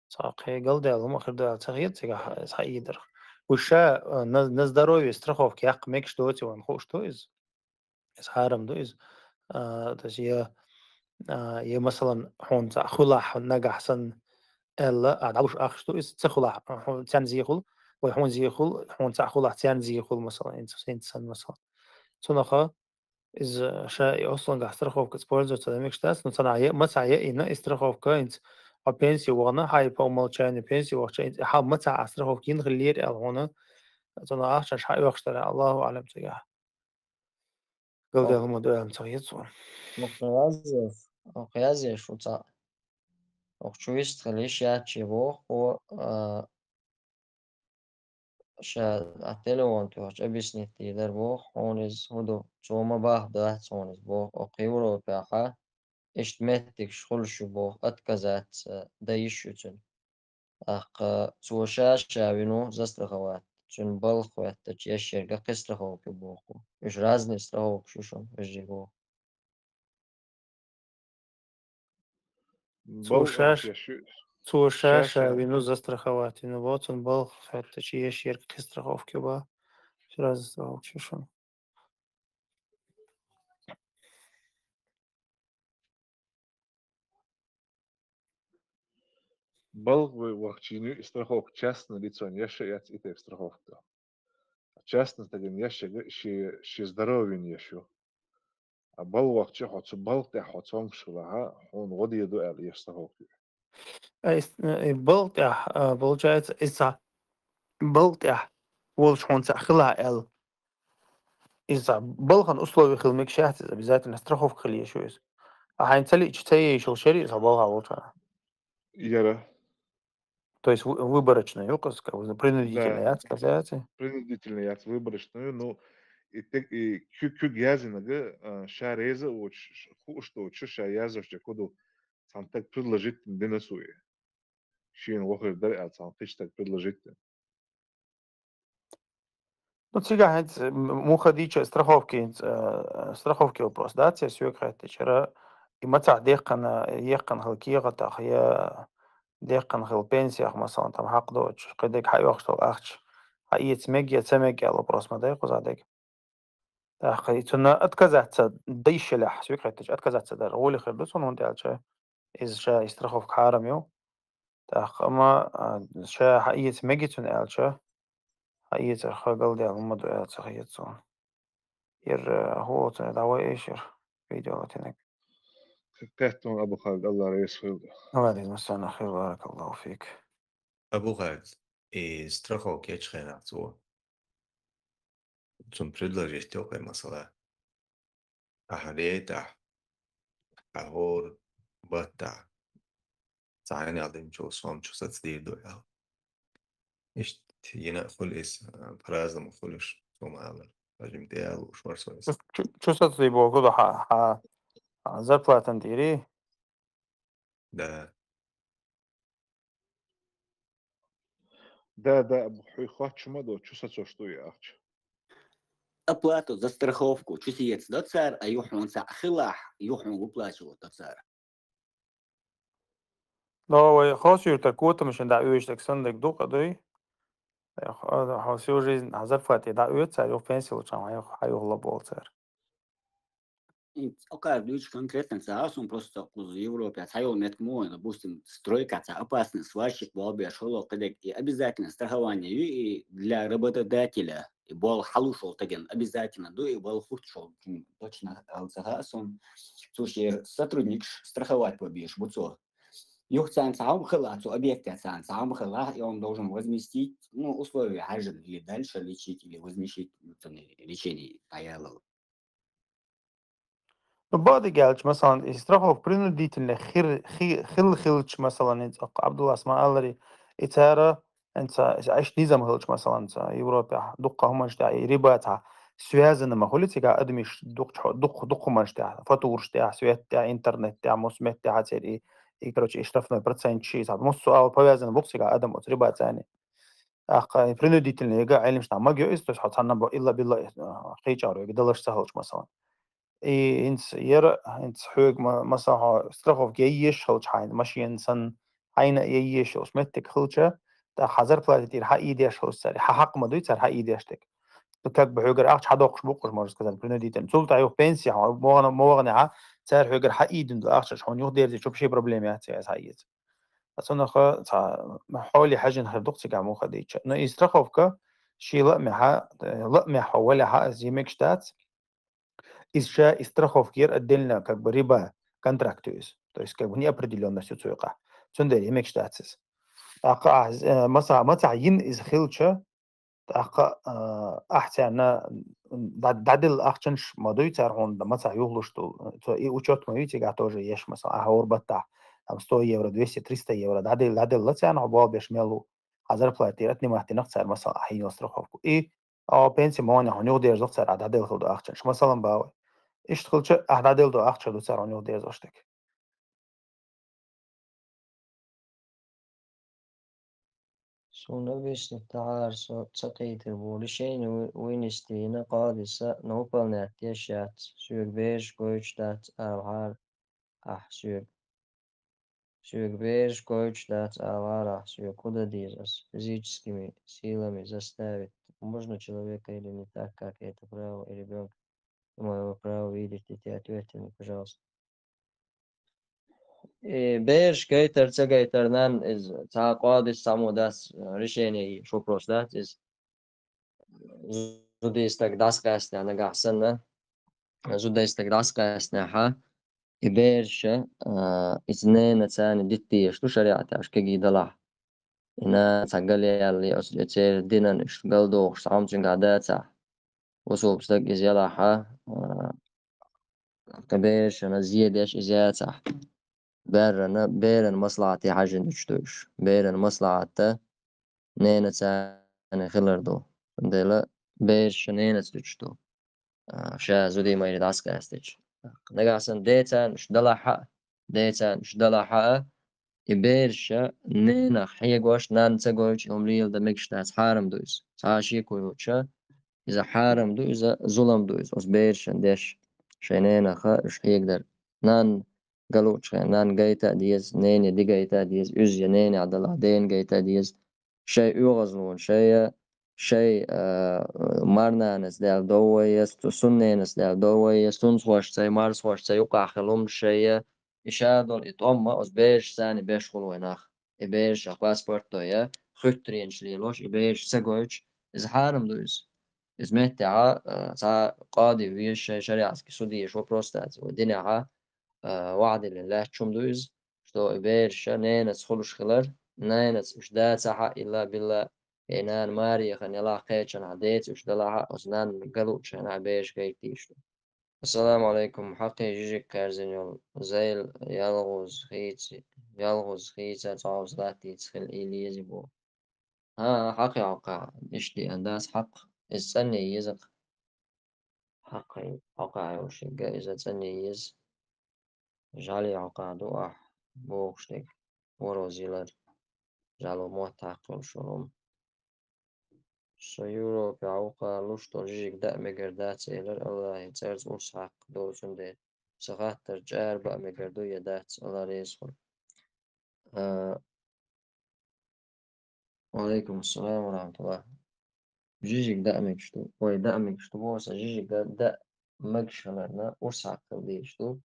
цхьа кхин галдаьлла хӀума хир ду аьлла ца хета цигахь, иза хьаийдарх. Уьш ша, а, на, на здоровье страховка яккха мегаш доций вайна хууш ду иза? Иза хьарам ду иза. А, то есть я, а, я, масалан, хьуна цхьаъ хуьлахь нагахь санна аьлла, а, дӀалуш ахча ду иза, ца хуьлахь, хьуна царна зехула, вай хьуна зехула, хьуна цхьаъ хуьлахь царна зехула, масалан, хӀинца, хӀинца санна, масалан. Цунаха иза ша и ослангахь страховка использоваться дан мегаш дац, но цхьа нах я, маца йина и страховка, хӀинца хьо пенсия вахана, хьайн по умолчанию пенсия вахча, хьан маца а страховка йина хилира аьлла хьуна, цунах ахчанаш хьа йохуш дара, Аллаху аӀлам цигахь. Галдаьлла хӀума ду аьлла ца хета суна. Ох, язъеш, ох, язъеш ву цхьаъ. Ох, чу вистхила йиш яц шен боху, хӀо, а, ша а телефон тӀехь объяснить дийр дара боху, хьуна иза хӀун ду, цо ма бахдац хьуна иза боху, ох, Европехьа иштта меттигаш хуьлуш ю боху, отказаться дан йиш ю цуьнан. ТӀаккха цо ша-ша вину застраховать. Цуьнан балха хӀоьттича еш ерг кхин страховка ю боху. Уьш разный страховкаш ю шуна, вежарий боху. Цо балха ша-ш-, еш ю, цо ша-ша вину застраховать вину боху, цуьнан балха хӀоьттича еш ерг кхин страховка ю боху. Уьш разный страховкаш ю шуна. Балха вай вахча йина ю и страховка, частный лицо еш а яц и тайпа страховка. Частный стагана еш ерг шен, шен здоровьена еш ю. А балха вахча хьо цу балха тӀехь хьо цомгуш хилахь, хьуна гӀо дийр ду аьлла еш страховка ю. Ай, с-, э, балха тӀехь, а, получается, иза балха тӀехь волуш хьуна цхьаъ хилахь аьлла. Иза балхана условие хила мегаш яц иза, обязательно страховка хила еш ю иза. А хьайна ца лиъча ца еш йолуш яра иза балхахь волчарна. Яра. То есть вы-, выборочно ю, как бы, принудительно яц, как яц? Принудительно яц, выборочно ю. Ну, и тек-, и куь-, куьг яздинарг, а, ша реза а воцуш, ш-, хууш доцуш, ша яздеш дерг хӀун ду, цхьана стага предложить дина цо и. Шена вахар дара аьлла, цхьана кхечу стага предложить дина. Ну, цигахь хӀинца, м-, муха дийча страховки, э, страховки вопрос, да, церан соьга хеттачара, и мацахь деккхана, еккхана хила кехатах, я деккхана хила пенсиях, масалан, там хьакъ доцуш, кхидерг хьаоьхуш долу ахча, хьаэца мег я ца мег аьлла вопрос ма дай кхузахь дерг. ТӀаккха и цунна отказаться дан йиш елахь, соьга хеттача, отказаться дар гӀоле хир ду цунна, хӀунда аьлча иза ша и страховка хьарам ю. ТӀаккха амма, а, ша хьаэца мега цунна аьлча, хьаэцарх галдаьлла хӀума ду аьлла ца хета суна. Яра, а, хӀун оцу дӀавай эшар видео латинаг. Кхеттон Абу Халид, Алла реза хуьлда. Алла реза хуьлда, баракаллаху фик. Абу Халид, и страховка ечу хенахь цо. Цунна предложить йо кхин масала. Ахьа рейтахь, ахьа хӀора баттахь, цхьа хьанал динчул сом чу сацадийр ду аьлла. Иштта йина а хуьлу иза, а, по-разному хуьлуш, сом алар. Бажим тӀе а лууш вара со иза. Чу, чу сацадий боху ду хьа, хьа, хьа зарплатан тӀери? Да. Да, да, хьуй хоч ма до, чу сацош ду и ахча. Оплату за страховку чу сецадо цара, а юхьунца хилахь, юхьун выплачивать до цара. Но вай хос юрта котамашин дӀа оьшург сандаг дукха дуй. Хьо всю жизнь хьан зарплате дӀа оьцу цара, юха пенсия лучхьан хьан юха, хьан юха лабол цара. Окхар дуьйцу конкретно ца а сун просто кхуза Европе цхьа йолу меттиг мо, допустим, стройка ца опасный сварщик болбеш хӀоло кхидерг, и обязательно страхование ю и для работодателя, и болу хьалушол таген обязательно ду, и болу хуртшол точно алца хаъа сун. Цу шер сотрудникаш страховать побеш бу цо. Юха царна цхьа хӀума хила, цу объекте царна цхьа хӀума хила, и он должен возместить, ну, условия хьажа или дальше лечить, или возместить, ну, цуьнан лечение дӀаялал. Ну, бадигалча, масалан, и страховка принудительная хир, хи, хил, хилча, масалан, и цӀаккха Абдуллас ма аллари, и цара, и ца, и ца, иштта низам хилча, масалан, ца Европе, дуккха хӀуманаш тӀехь, и риба ца связана ма хуьлу цига адамаш дуккха, дуккха, дуккха хӀуманаш тӀехь, фатураш тӀехь, свет тӀехь, интернет тӀехь, мус мет тӀехь, церан и, и, короче, и штрафной процент ши, ца, мус суал повязана бу цига адам оцу риба цани. ТӀаккха принудительно яга Ӏилмаш нах магио иза, то есть хьо цхьанна бо илла билла, а, кхечӀагӀро яга далаш ца хилча, масалан. И хӀинца яра, хӀинца хьоьга ма-, масалан, хьо страховка яйеш хилча хьайна, машина санна, хьайна а яйеш йолуш меттиг хилча, тӀаккха хьан зарплата тӀера хьаийдеш хилча цара, хьан хьакъ ма дуй цара хьаийдеш дерг. Ну, как бы хьоьгара ахча хьадоккхуш бу-кх уьш, можно сказать, принудительно. Цул тӀаьхьа юха пенси хьо могӀана, могӀанехьа, цара хьоьгара хьаийдина ду ахчаш, хьуна юха дерзича вообще проблема яц, яц хьаийца. Ткъа цунах цхьа хьоле хьаьжжина хир ду-кх цига муха дийча. Но и страховка ший лаамехьа, лаамехь хьо валехьа, иза мегаш дац. Иза ша и страховка яр отдельно, как бы, риба контракт ю иза. То есть, как бы, неопределённость ю цу юкъахь. Цундела и мегаш дац иза. ТӀаккха ахь, э, маса-, мацахь йина иза хилча, тӀаккха, а, ахь царна дӀа-, дӀаделла ахчанаш ма дуй цара хьуна, мацахь юхалуш долу. Цо и учёт ма ю цигахь тоже еш, масала, ахь хӀора баттахь, там, сто евро, двести, триста евро дӀаделла, дӀаделла царна хьо болх беш мел ву. Хьан зарплата тӀера отнимать дина-кх цара, масала, ахь йина йолу страховку. И, а, пенси могӀанехь хьуна юхадерзо-кх цара, ахь дӀаделла хила ду ахчанаш. Масалан, бахьа вай. Иштта хилча, ахь дӀаделла ду ахча ду цара хьуна юхадерзош дерг. Суна объяснить дӀахьара, со ца кхийтира бу. Решение вы-, вынести йина къадиса, но выполнять деш яц. Соьга бераш гойтуш дац алахьара ахь соьга. Соьга бераш гойтуш дац алахьара ахь соьга. ХӀун дан деза ас? Физическими силами заставить можно человека или не так, как это право и ребёнка? По-моему, право видеть детей. Ответьте мне, пожалуйста. И бераш гайтар, ца гайтар, нанна иза цхьа къадиса цхьаммо дац, э, решение йиш вопрос дац иза. Зудий стаг дӀасакъаьстина нагахь санна, зудий стаг дӀасакъаьстинехьа, и бераша, а, иза ненаца дита дезаш ду шариӀатехь, уьш кегий далахь. И нана цхьа галъяьлла, оцу церан динан уьш галдохуш, цхьа хӀума цуьнгахь дацахь, бусулба стаг иза ялахьа, а, тхан берашна зе деш иза яцахь, берана, беран маслахьате хьаьжжина дуьтуш ду уьш. Беран маслахьата ненаца хилар ду. Цундела бераш ненаца дуьтуш ду, а, ша зудий майра дӀасакъаьстича. Нагахь санна деца уьш далахьа а, деца уьш далахьа а, и бераша ненах хьегош, нанна ца гойтуш, и хӀума леладан мегаш дац, хьарам ду иза. Цхьа а шеко йоцуша, иза хьарам ду, иза зулам ду иза, оцу берашна деш, шайн ненаха уьш хьегадар. Нанна галучу хенахь, нанна гайта а деза, нене дигайта а деза, уьзза я ненехь далахь, дена гайта а деза. Шайн оьгӀазлонан, шайн, шайн, а, марнанас даьлла доввай я, цу-, сунненас даьлла доввай я, сунцахошцай, марзахошцай юкъахь хила хӀуманаш шайн я, и ша долу и тӀом ма оцу берашца беш хуьлу вайн нах. И берашах паспорт а тойа, хуьттаренаш лелош, и бераш ца гойтуш, иза хьарам ду иза. Иза меттехьа, а, цхьа къади веза шайн шариатский суд езаш вопрос дац. Вай динехьа, а, ваӀда диллина лаьтташ хӀума ду иза, что и бераша ненаца хуьлуш хилар, ненаца уьш дацахьа, илла билла, и нана маре яхана ялахь кхечанхьа, деца уьш далахьа, оцу нанна галучу хенахь бераш гайта дезаш ду. Ассаламу алейкум. Хьакхе жижиг кхаьрзина йолу зайла ялхуза хийца, ялхуза хийца цхьа хьовса латтийца хила и лезий боху. ХӀан, хьакхе хьокха, иштта деана дац хьакха. Иза цӀанъян еза-кх. Хьакхе хьокха йолушшехь иза цӀанъян еза. ЖӀаьле хьокха ду ахь бохуш дерг. Вороз йилар. ЖӀаьло мотт хьакха йолуш волу хӀума. Со Европе хьокха луш долу жижиг даа мегар дац элира, Аллахьан цӀарца урс хьакха долу цундела. Сан хаттар чӀара баа мегар ду я дац, Алла реза хуьлда. А, Ва алейкум ассалам ва рахматуллах. Жижиг даа мегаш ду. Ой, даа мегаш ду боху сан, жижиг да-, даа магаш хиларна урс хьакха хила дезаш ду.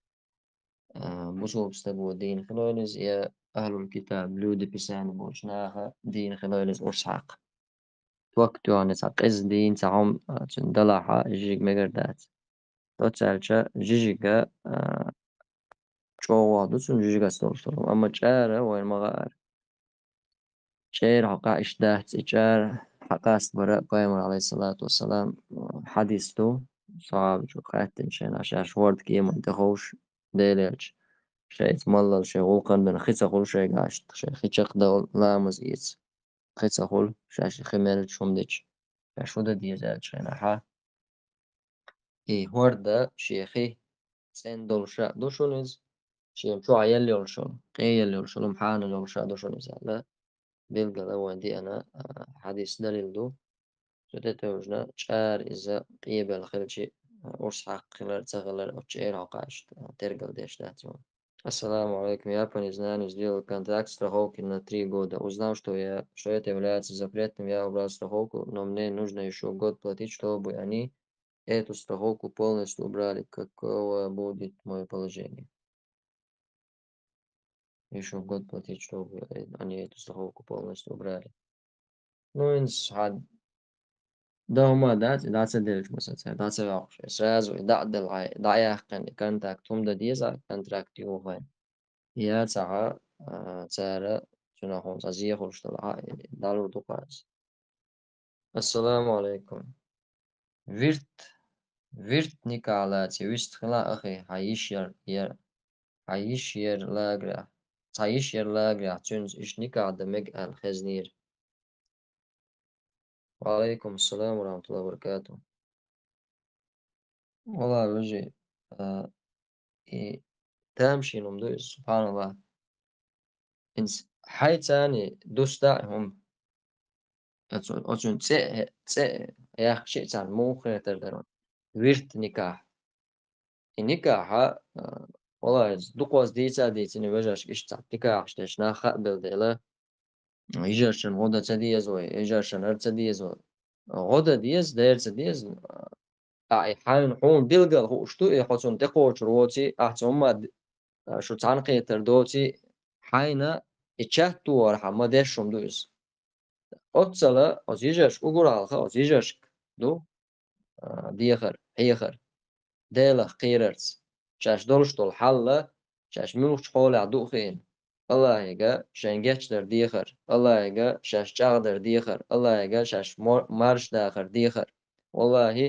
А, бусалба стаго дийна хилойла из, я ахӀлул китаб, люди Писания болчу наха дийна хилойла из урс хьакха. Ток тоьхна цхьа къиза дийна цхьа хӀума, а, цуьнан далахь, жижиг мегар дац. Оццаьлча жижига, а, чӀогӀа ду цунна жижигаш долуш долу, амма чӀара вайна ма хаара. ЧӀера хьокъехь иштта дац, и чӀара хьакъастабар а пайхамар, алейхиссалату вассалам, хьадис ду, сахьабачо хаьттина шайна, шаьш хӀорда кеманна тӀеховша Делаелча, шайца маллал шайн гӀуллакхана бен хи ца хуьлу шайгахь иштта, шайн хи чекхдала ламаз эца. Хи ца хуьлу, шаьш хи меллачу хӀума дича, шаьш хӀун дан деза аьллачу хенахьа. И хӀорда шен хи цӀена долуш а ду шуна иза, шен чохь елла йолуш йолу, къен елла йолуш йолу, хьанал йолуш а ду шуна иза аьлла, билггала вайн деана, а, хьадис далил ду. Цу тӀе тевжина чӀара иза къебелла хилчи, а, урс хьакха хилар, ца хилар, оцу чӀера хьокъехь иштта, а, тергал деш дац вайн. Ассаламу алейкум. Я по незнанию сделал контракт страховки на три года. Узнал, что я, что это является запретным, я убрал страховку, но мне нужно еще год платить, чтобы они эту страховку полностью убрали. Каково будет мое положение? Еще год платить, чтобы, э, они эту страховку полностью убрали. Ну, ин схьа дан хӀума дац, и дӀа ца делча, масала, цара дӀа ца ваьккхуш, сразу и дӀа а делла, хьайн дӀа а яьккхина, и контакт хӀума дан деза, контракт юххе. Я ца хьа, а, цара цунах хӀума цхьа зе хуьлуш делахь, и дӀалур ду-кх иза. Ассаламу алейкум. Вирт, вирт никахь лаций вист хила, ахи, хьан йиш яр, яр, хьан йиш яр лагарехь, цхьа йиш яр лагарехь, цуьнца иштта никахь дан мега аьлла хезнера. Ва алейкум ассалам ва рахматуллахи ва баракатух. Валла, вежарий, а, и тамашийна хӀума ду иза, субханаллах. Инс хьайцани дуста а хӀума. Оцу-, оцуьнан цӀе, цӀе яхкачи а царна муха хетар дара вирт никахь. И никахьа, а, валлахӀи, иза дукхаза дийца а дийцина вежаршка иштта цхьа никахьаш деш нах хаа белла дела, йижаршна гӀо дан ца деза вай, йижаршна хӀара ца деза вай. ГӀо дан деза, дера ца деза, а, и хьайна хьуна билггал хууш ду, и хьо цунна тӀекхочур воций, ахь цу хӀумма д-, а, шу цхьаьнакхетар доций, хьайна и чаттохархьама деш хӀума ду иза. Оццала оцу йижаршка уггар хьалха, оцу йижаршка ду, а, дехар, хьехар, Делах кхерарца, шаьш долуш долу хьал, шаьш муьлхачу хьолехь ду а хиъна, АллахӀига шайн гечдар дехар, АллахӀига шаьш чӀагӀдар дехар, АллахӀига шаьш мо-, марша дахар дехар. ВаллахӀи,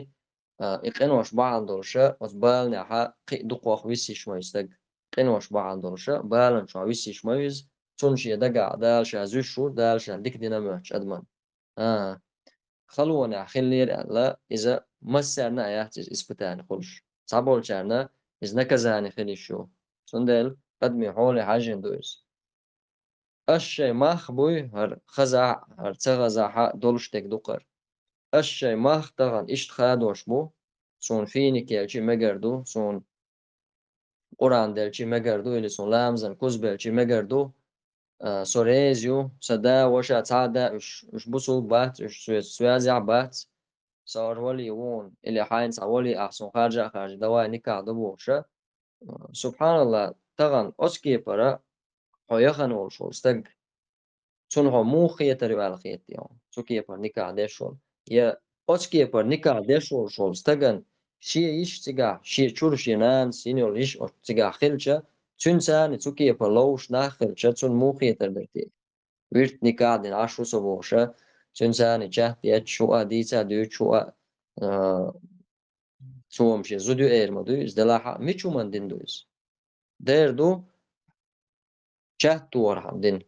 а, и къинош бахьана долуша, оцу баланехьа кхин а дукхох висийш ма ю стаг. Къинош бахьана долуша, балан чохь висийш ма ву иза, цунна шен дагахь Дала ша зуьйш ву, Дала ша дика дина моьттуш адаман. А, халонехь хиллера аьлла, иза массарна а яц иза испытание хуьлуш. Цхьаболчарна иза наказание хила йиш ю. Цундела адамийн хьоле хьаьжжина ду иза. Аш шайн мах буй, хӀара хазахь а, хӀара ца хазахь а долуш дерг ду-кх хӀара. Аш шайн мах тахана иштта хадош бу, суна финик елчи мегар ду, суна Къуръан делчи мегар ду, или суна ламазан куз белчи мегар ду, а, со реза ю, сан да, ваша, цхьа а да, уьш, уьш бусулба бац, уьш соьца связехь бац, сан хӀара вали вуна, или хьайна цхьа вали ахь суна харжа а харжа, давай никахь ду бохуша. Субханалла, тахана оцу кепара хьо яхана волуш волу стаг, цунна хьо муха хетар ю аьлла хетий хьуна, цу кепара никахь деш волу? Я оцу кепара никахь деш волуш волу стаган шен йиш цигахь, шен чуьра шен нанас йина йолу йиш оцу цигахь хилча, цуьнан царна цу кепара ловзуш нах хилча, цунна муха хетар дара те? Вирт никахь дина Ӏаш ву со бохуша, цуьнан царна чат етташ ву а, дийца а дуьйцуш ву а, а, цо-м шен зуда ю эр ма дуй иза, делахь а мича хӀуманна дина ду иза? Дера ду, чат тохархьама дина.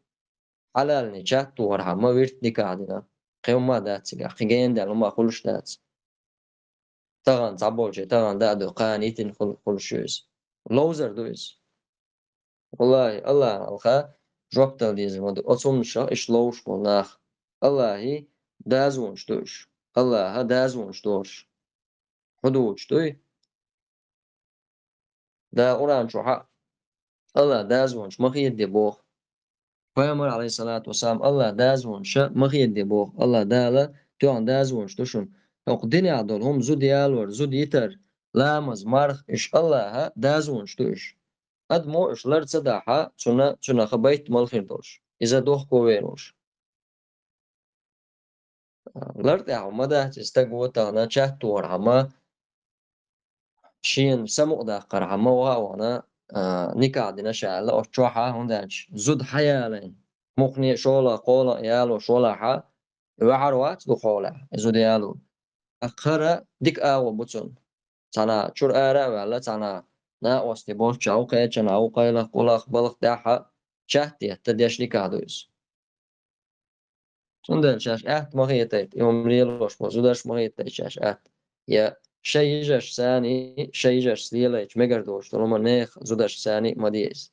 Хьалални чат тохархьама вирт никахь дина. Кхин хӀумма а дац цигахь, кхин гена даьлла хӀумма а хуьлуш дац. Тахана цхьаболче, тахана даа ду, кхана йитина хул-, хуьлуш ю иза. Ловзар ду иза. ВаллахӀи, АллахӀан хьалха жоп дала дезар ма ду оцу хӀуманашах иштта ловзуш болу нах. АллахӀи дозанаш ду уьш. АллахӀа дозанаш дора уьш. Хьудуд дуй? Дала Къуръан чохь а АллахӀа дозанаш ма хедаде боху. Пайхамар, алейхиссалату вассалам, АллахӀа дозанаш ма хедаде боху. АллахӀа Дала тоьхна дозанаш ду шуна. ХӀокху динехь долу хӀума зуда ялор, зуда йитар, ламаз, марха, уьш Аллахьа дазонаш ду уьш. Адамо уьш лар ца дахь, цунна, цунах байт мала хир долуш, иза дохко вер волуш. Лар тӀехь ма дац, и стаг ву тахана чаттахархьама, шена самукъадаккхархьама ваха а вахана, а, никахь дина ша аьлла, оцу чохьа, хӀунда аьлча зуда хьаялийна, муххале а, шолгӀа, кхоалгӀа а ялош валахьа, и ваьхьар вац дукха хьолехь, и зуда яло. ТӀаккха хӀара дика агӀо бу цунна. Цхьана чуьра ара а ваьлла, цхьана накъостий болччохь ву, кхечанхьа ву, кхайлах, кхулах, балха тӀехьа чатта етта деш никахь ду иза. Цундела шаьш атта ма хетайта, и хӀума лелош болу зударш ма хетайта шаьш атта. Я шайн йижаршцаний, шайн йижаршца лелайча мегар доцуш долу хӀума нехан зударшцаний ма де иза.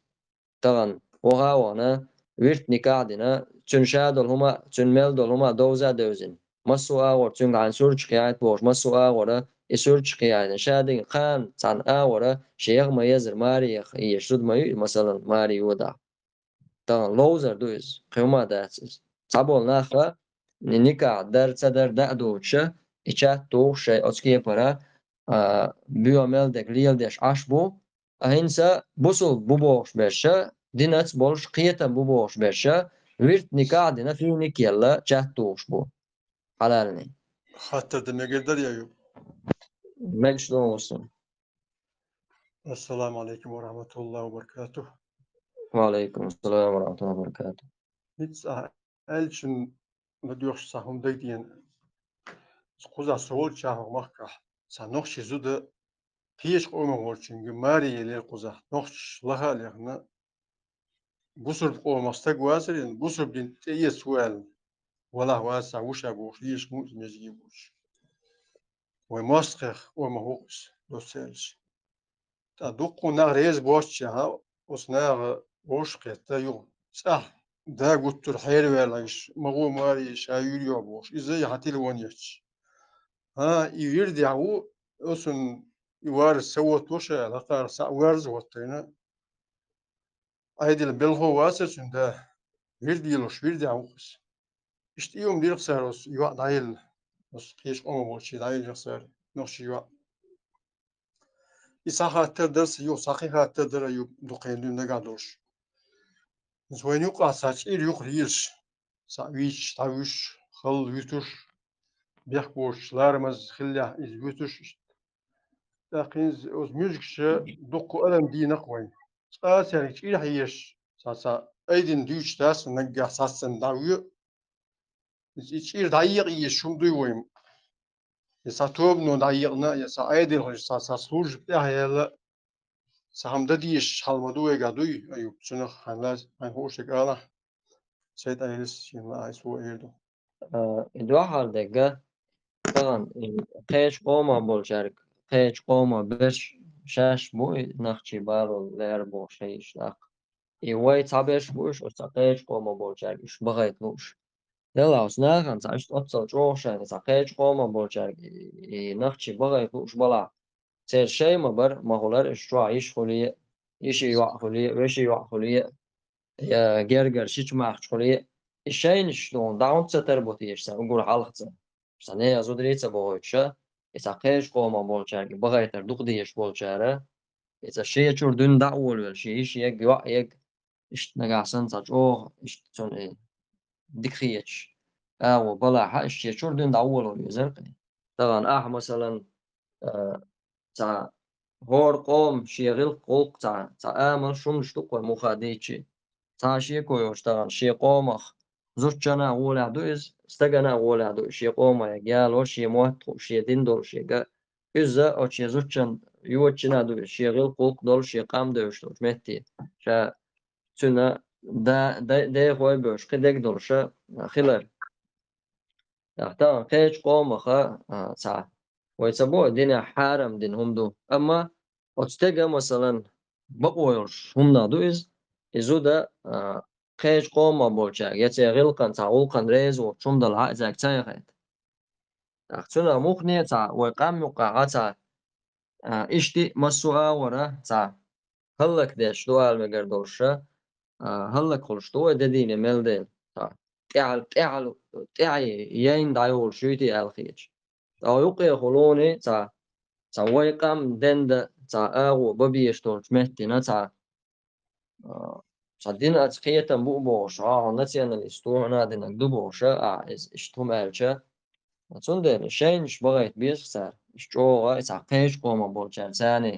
Тахана ваха а вахана, вирт никахь а дина, цуьнан ша долу хӀума, цуьнан мел долу хӀума довза а девзина. Массо а агӀор цуьнга хьайн суьрташ кхиайта бохуш, массо а агӀора и суьрташ кхиайта. Ша динчу ханна цхьана агӀора шен яха ма-еззара маре яха езаш зуда ма ю, масалан, маре йодахь. Тахана ловзар ду иза, кхин хӀума дац иза. Цхьаболу наха ни-, никахь дар ца дар даа доцуша, и чат тухуш шайн оцу кепара, а, боьха мел дерг леладеш Ӏаш бу, а хӀинца бусулба бу бохуш берша, динаца болуш кхетам бу бохуш берша, вирт никахь а дина, финик елла чат тухуш бу. Хьалални. Хаттар дан мегар дара я ю? Мегаш ду хӀусам. Ассаламу алейкум ва рахматуллахи ва баракатух. Ва алейкум ассалам ва рахматуллахи ва баракатух. ХӀинца а аьллачун ма доьхуш цхьа хӀума дагадеана. Кхузахь со волчу чахьох махкахь, цхьа нохчий зуда кхечу къомах волчуьнга маре елира кхузахь, нохчаш лаха а лехна, бусурба къомах стаг вацарин, бусурба дин тӀеэца ву аьлла, валахь вац цхьа вуша бохуш, лелаш муъза мезге бохуш. Вайн мостагӀех къомах ву-кх иза, доцца аьлча. Ткъа дуккха нах реза боццушехь, оцу наха вовшах кхетта юха цӀахь да гуттар хьераваьлла, ма гӀо маре ша юьйр йо бохуш, иза яхьа телефон етташ. ХӀан, и вирдехь ву, оцунна и варза ца хӀоттаво ша аьлла, хӀокхара схьа варза хӀоттайна. Ӏедал белхо вацара цуьнан да, вирд лелош, вирдехь ву-кх иза. Иштта и хӀума дира-кх цара оцу йоӀ дӀаелла, оцу кхечу къомах волчу дӀаелира-кх цара, нохчий йоӀ. И цхьа хаттар дара сан, юха цхьа кхин хаттар дара ю дукха хенахь дуьйна нагахь долуш. Иза вайна юкъахь цхьа чӀир ю-кх лелаш, цхьаъ вийча, дӀавуьжуш, халла вуьтуш, бехк боцуш, ларамаза хиллехь иза вуьтуш, иштта. ТӀаккха иза оцу муьжгаша дуккха адам дийна-кх вайна. Цкъа а цаьрга чӀир хьоьжуш, цхьа, цхьа айдина дуьйцуш дац наггахь цхьаццанна дӀавоь. Иза и чӀир дӀаекъа езаш хӀума дуй вайна? Я цхьа тобано дӀаекъна, я цхьа Ӏедалхоша цхьа, цхьа служба тӀехь а яьлла, цхьа хӀума дан дезаш хьал ма ду вайгахь дуй, Аюб, цунах хьайн лаз, хьайна хууш дерг алахь. Сайд Ӏелас шена лаахь, цо эр ду. А, и дуьххьара дерг, тахана, и кхечу къомах болчаьрга, кхечу къомах берш шаьш бу, и нохчий балор лаьара бохуш хьийзаш тӀаккха. И вай цхьаберш бу уьш, оцу цхьа кхечу къомах болчаьрга уьш бахайта лууш. Делахь оцу нахана цхьа иштта оццал чӀогӀа шайна цхьа кхечу къомах болчаьрга и, и нохчий бахайта лууш балахь, церан шай ма бара, ма хуьлура, уьш чохь йиша хуьлий, йишин йоӀ хуьлий, вешин йоӀ хуьлий, я гергара шича махкахь хуьлий, и шайнаш ду, дӀа хӀунда ца тарбута езаш цара уггар хьалха цара? Сан нехан зударий ца бохуьйтуша, и цхьа кхечу къомах болчаьрга бахайтар дукха дезаш болчара, и цхьа шен чуьра дуьйна дӀа а волавелла, шен йиша ег, йоӀ ег, иштта нагахь санна цхьа чӀогӀа, иштта цунна и дика хеташ, агӀо балахьа, иштта шен чуьра дуьйна дӀа а волавала везар-кх. Тахана ахьа, масалан, а, цхьа хӀора къоман шен гӀиллакх-гӀуллакх, цхьа, цхьа амал, шуннаш ду-кх вай муха дийчи. Цхьа шеко йолуш тахана шен къомах зудчунна а гӀолехь ду иза, стагана а гӀолехь ду иза, шен къомах яло, шен мотт хууш, шен дин долуш ерг. Иза оцу шен зудчунна йодачунна а ду иза, шен гӀиллакх-гӀуллакх долуш, шен къам девзаш долчу метте. Ша цуьнан да-, да-, дехой а бевзаш, кхин дерг долуша хилар. Тахана кхечу къомаха, а, цхьа, вай ца боху, динехь хьарам дина хӀума ду. Амма оцу стеган, масалан, бакъо йолуш хӀуманах ду иза, и зуда, а, кхечу къомах болчаьрга, я церан гӀиллакхана, цхьа гӀуллакхана реза воцуш хӀума далахь, и цаьрга ца яхайта. ТӀаккха цунах муххале а цхьа, вай къам юккъехь а цхьа, а, иштта массо а агӀора цхьа хӀаллакдеш ду ала мегар долуша, а, хӀаллакхуьлуш ду вай де дийне мел дела. Цхьа тӀаьхьа, тӀаьхьа, тӀаьхьа яйна дӀайолуш юй те аьлла хеташ. Ткъа юккъехула цхьа цхьа вай къам денда, цхьа агӀо бан безаш долчу меттина, цхьа, а, цхьа динан кхетам бу бохуш, а, хьо националист ву, хьуна динаг ду бохуш, а, иза иштта хӀума аьлча. Цундела шайнаш бахийта беза цара, иштта чӀогӀа, и цхьа кхечу къомах болчара царний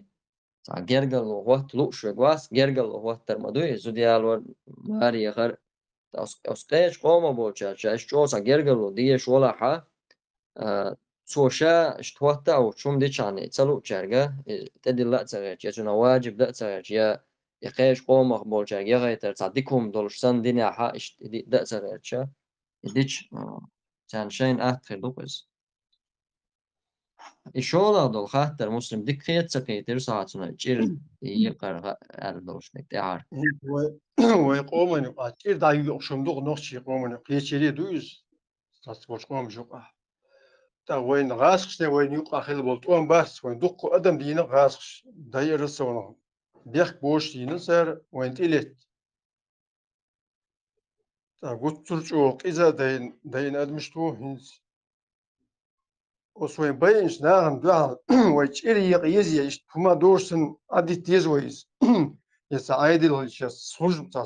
цхьа гергарло хӀотта лууш верг вац, гергарло хӀоттар ма дуй, зуда ялор, маре яхар. Оцу, оцу кхечу къомах болчара ша иштта чӀогӀа цхьа гергарло дезаш валахьа, а, цо ша иштта хӀотта а ву, чум дичахьана ца луучаьрга, и тӀедилла а ца гӀерташ, я цунах ваджиб дан а ца гӀерташ, я, я кхечу къомах болчаьрга яхайтар цхьа дика хӀума долуш санна динехьа, иштта и ди-, дан а ца гӀерташ, и дича, а, царна шайна атта хир ду-кх иза. И шолгӀа долу хаттар, Муслим, дика хета ца кхетира сахьтана, чӀир екъар аьлла долуш дерг тӀаьхьара. Вай, вай къоман юкъа чӀир дӀа юкъа шуна ду-кх нохчий къоман юкъа. Кхечаре ду иза, сац болчу къомаш юкъа. ТӀаккха вайна гӀазкхашна вайна юкъа хилла болу тӀом бац, вайн дуккха адам дийна гӀазкхаш, дайара совнах. Бехк бошуш дийна цара вайна тӀелетта. ТӀаккха гуттар а чӀогӀа къиза а дайна, дайна адамаш ду хӀинца. Оцу вайн байинчу нахана дуьхьал вай чӀир екъа еза, иштта хӀума дозуш санна, Ӏадитта деза вай иза. Я ца Ӏайдаллича служба, ца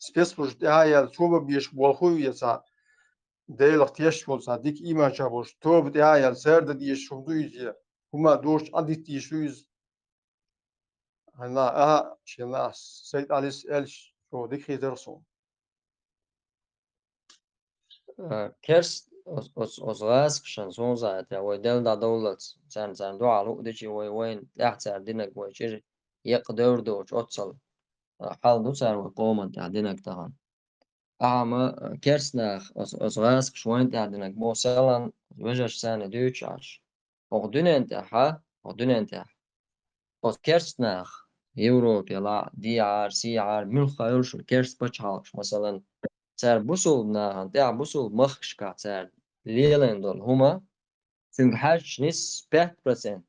спецслужба тӀаьхьа яьлла, тоба беш болх ю, я ца Делах тешаш волу, ца дика ийманча болуш, тоба тӀаьхьа яьлла, цара дан дезаш хӀума ду иза, я хӀума дозуш Ӏадитта дезаш ду иза. Хьайна, аха, шен нах, сайта Ӏалис аьлча, чӀогӀа дика хетара суна. А, керст оц-, оц-, оцу гӀазкхашна, суна заьтта, вай Дела дӀадовллалц, царна, царна дуьхьал хӀуъа дичи вай, вайна тӀехь цара динарг вай чӀир екъа девр доцуш оццал, а, хьал ду цара вай къоман тӀехь динарг тахана. Амма, а, керст нах, оцу, оцу гӀазкхаша вайна тӀехь динарг боху селан вежаршца дуьйцуш Ӏаш. ХӀокху дуьнен тӀехьа, хӀокху дуьнен тӀехьа. Оцу керст нах, Европе лаахь, дехьара, сехьара, муьлхха йолуш керст пачхьалкхаш, масалан, цара бусулба нахана тӀехь бусулба махкашкахь цара лелийна долу хӀума, цуьнга хьаьжча нисса пять процент,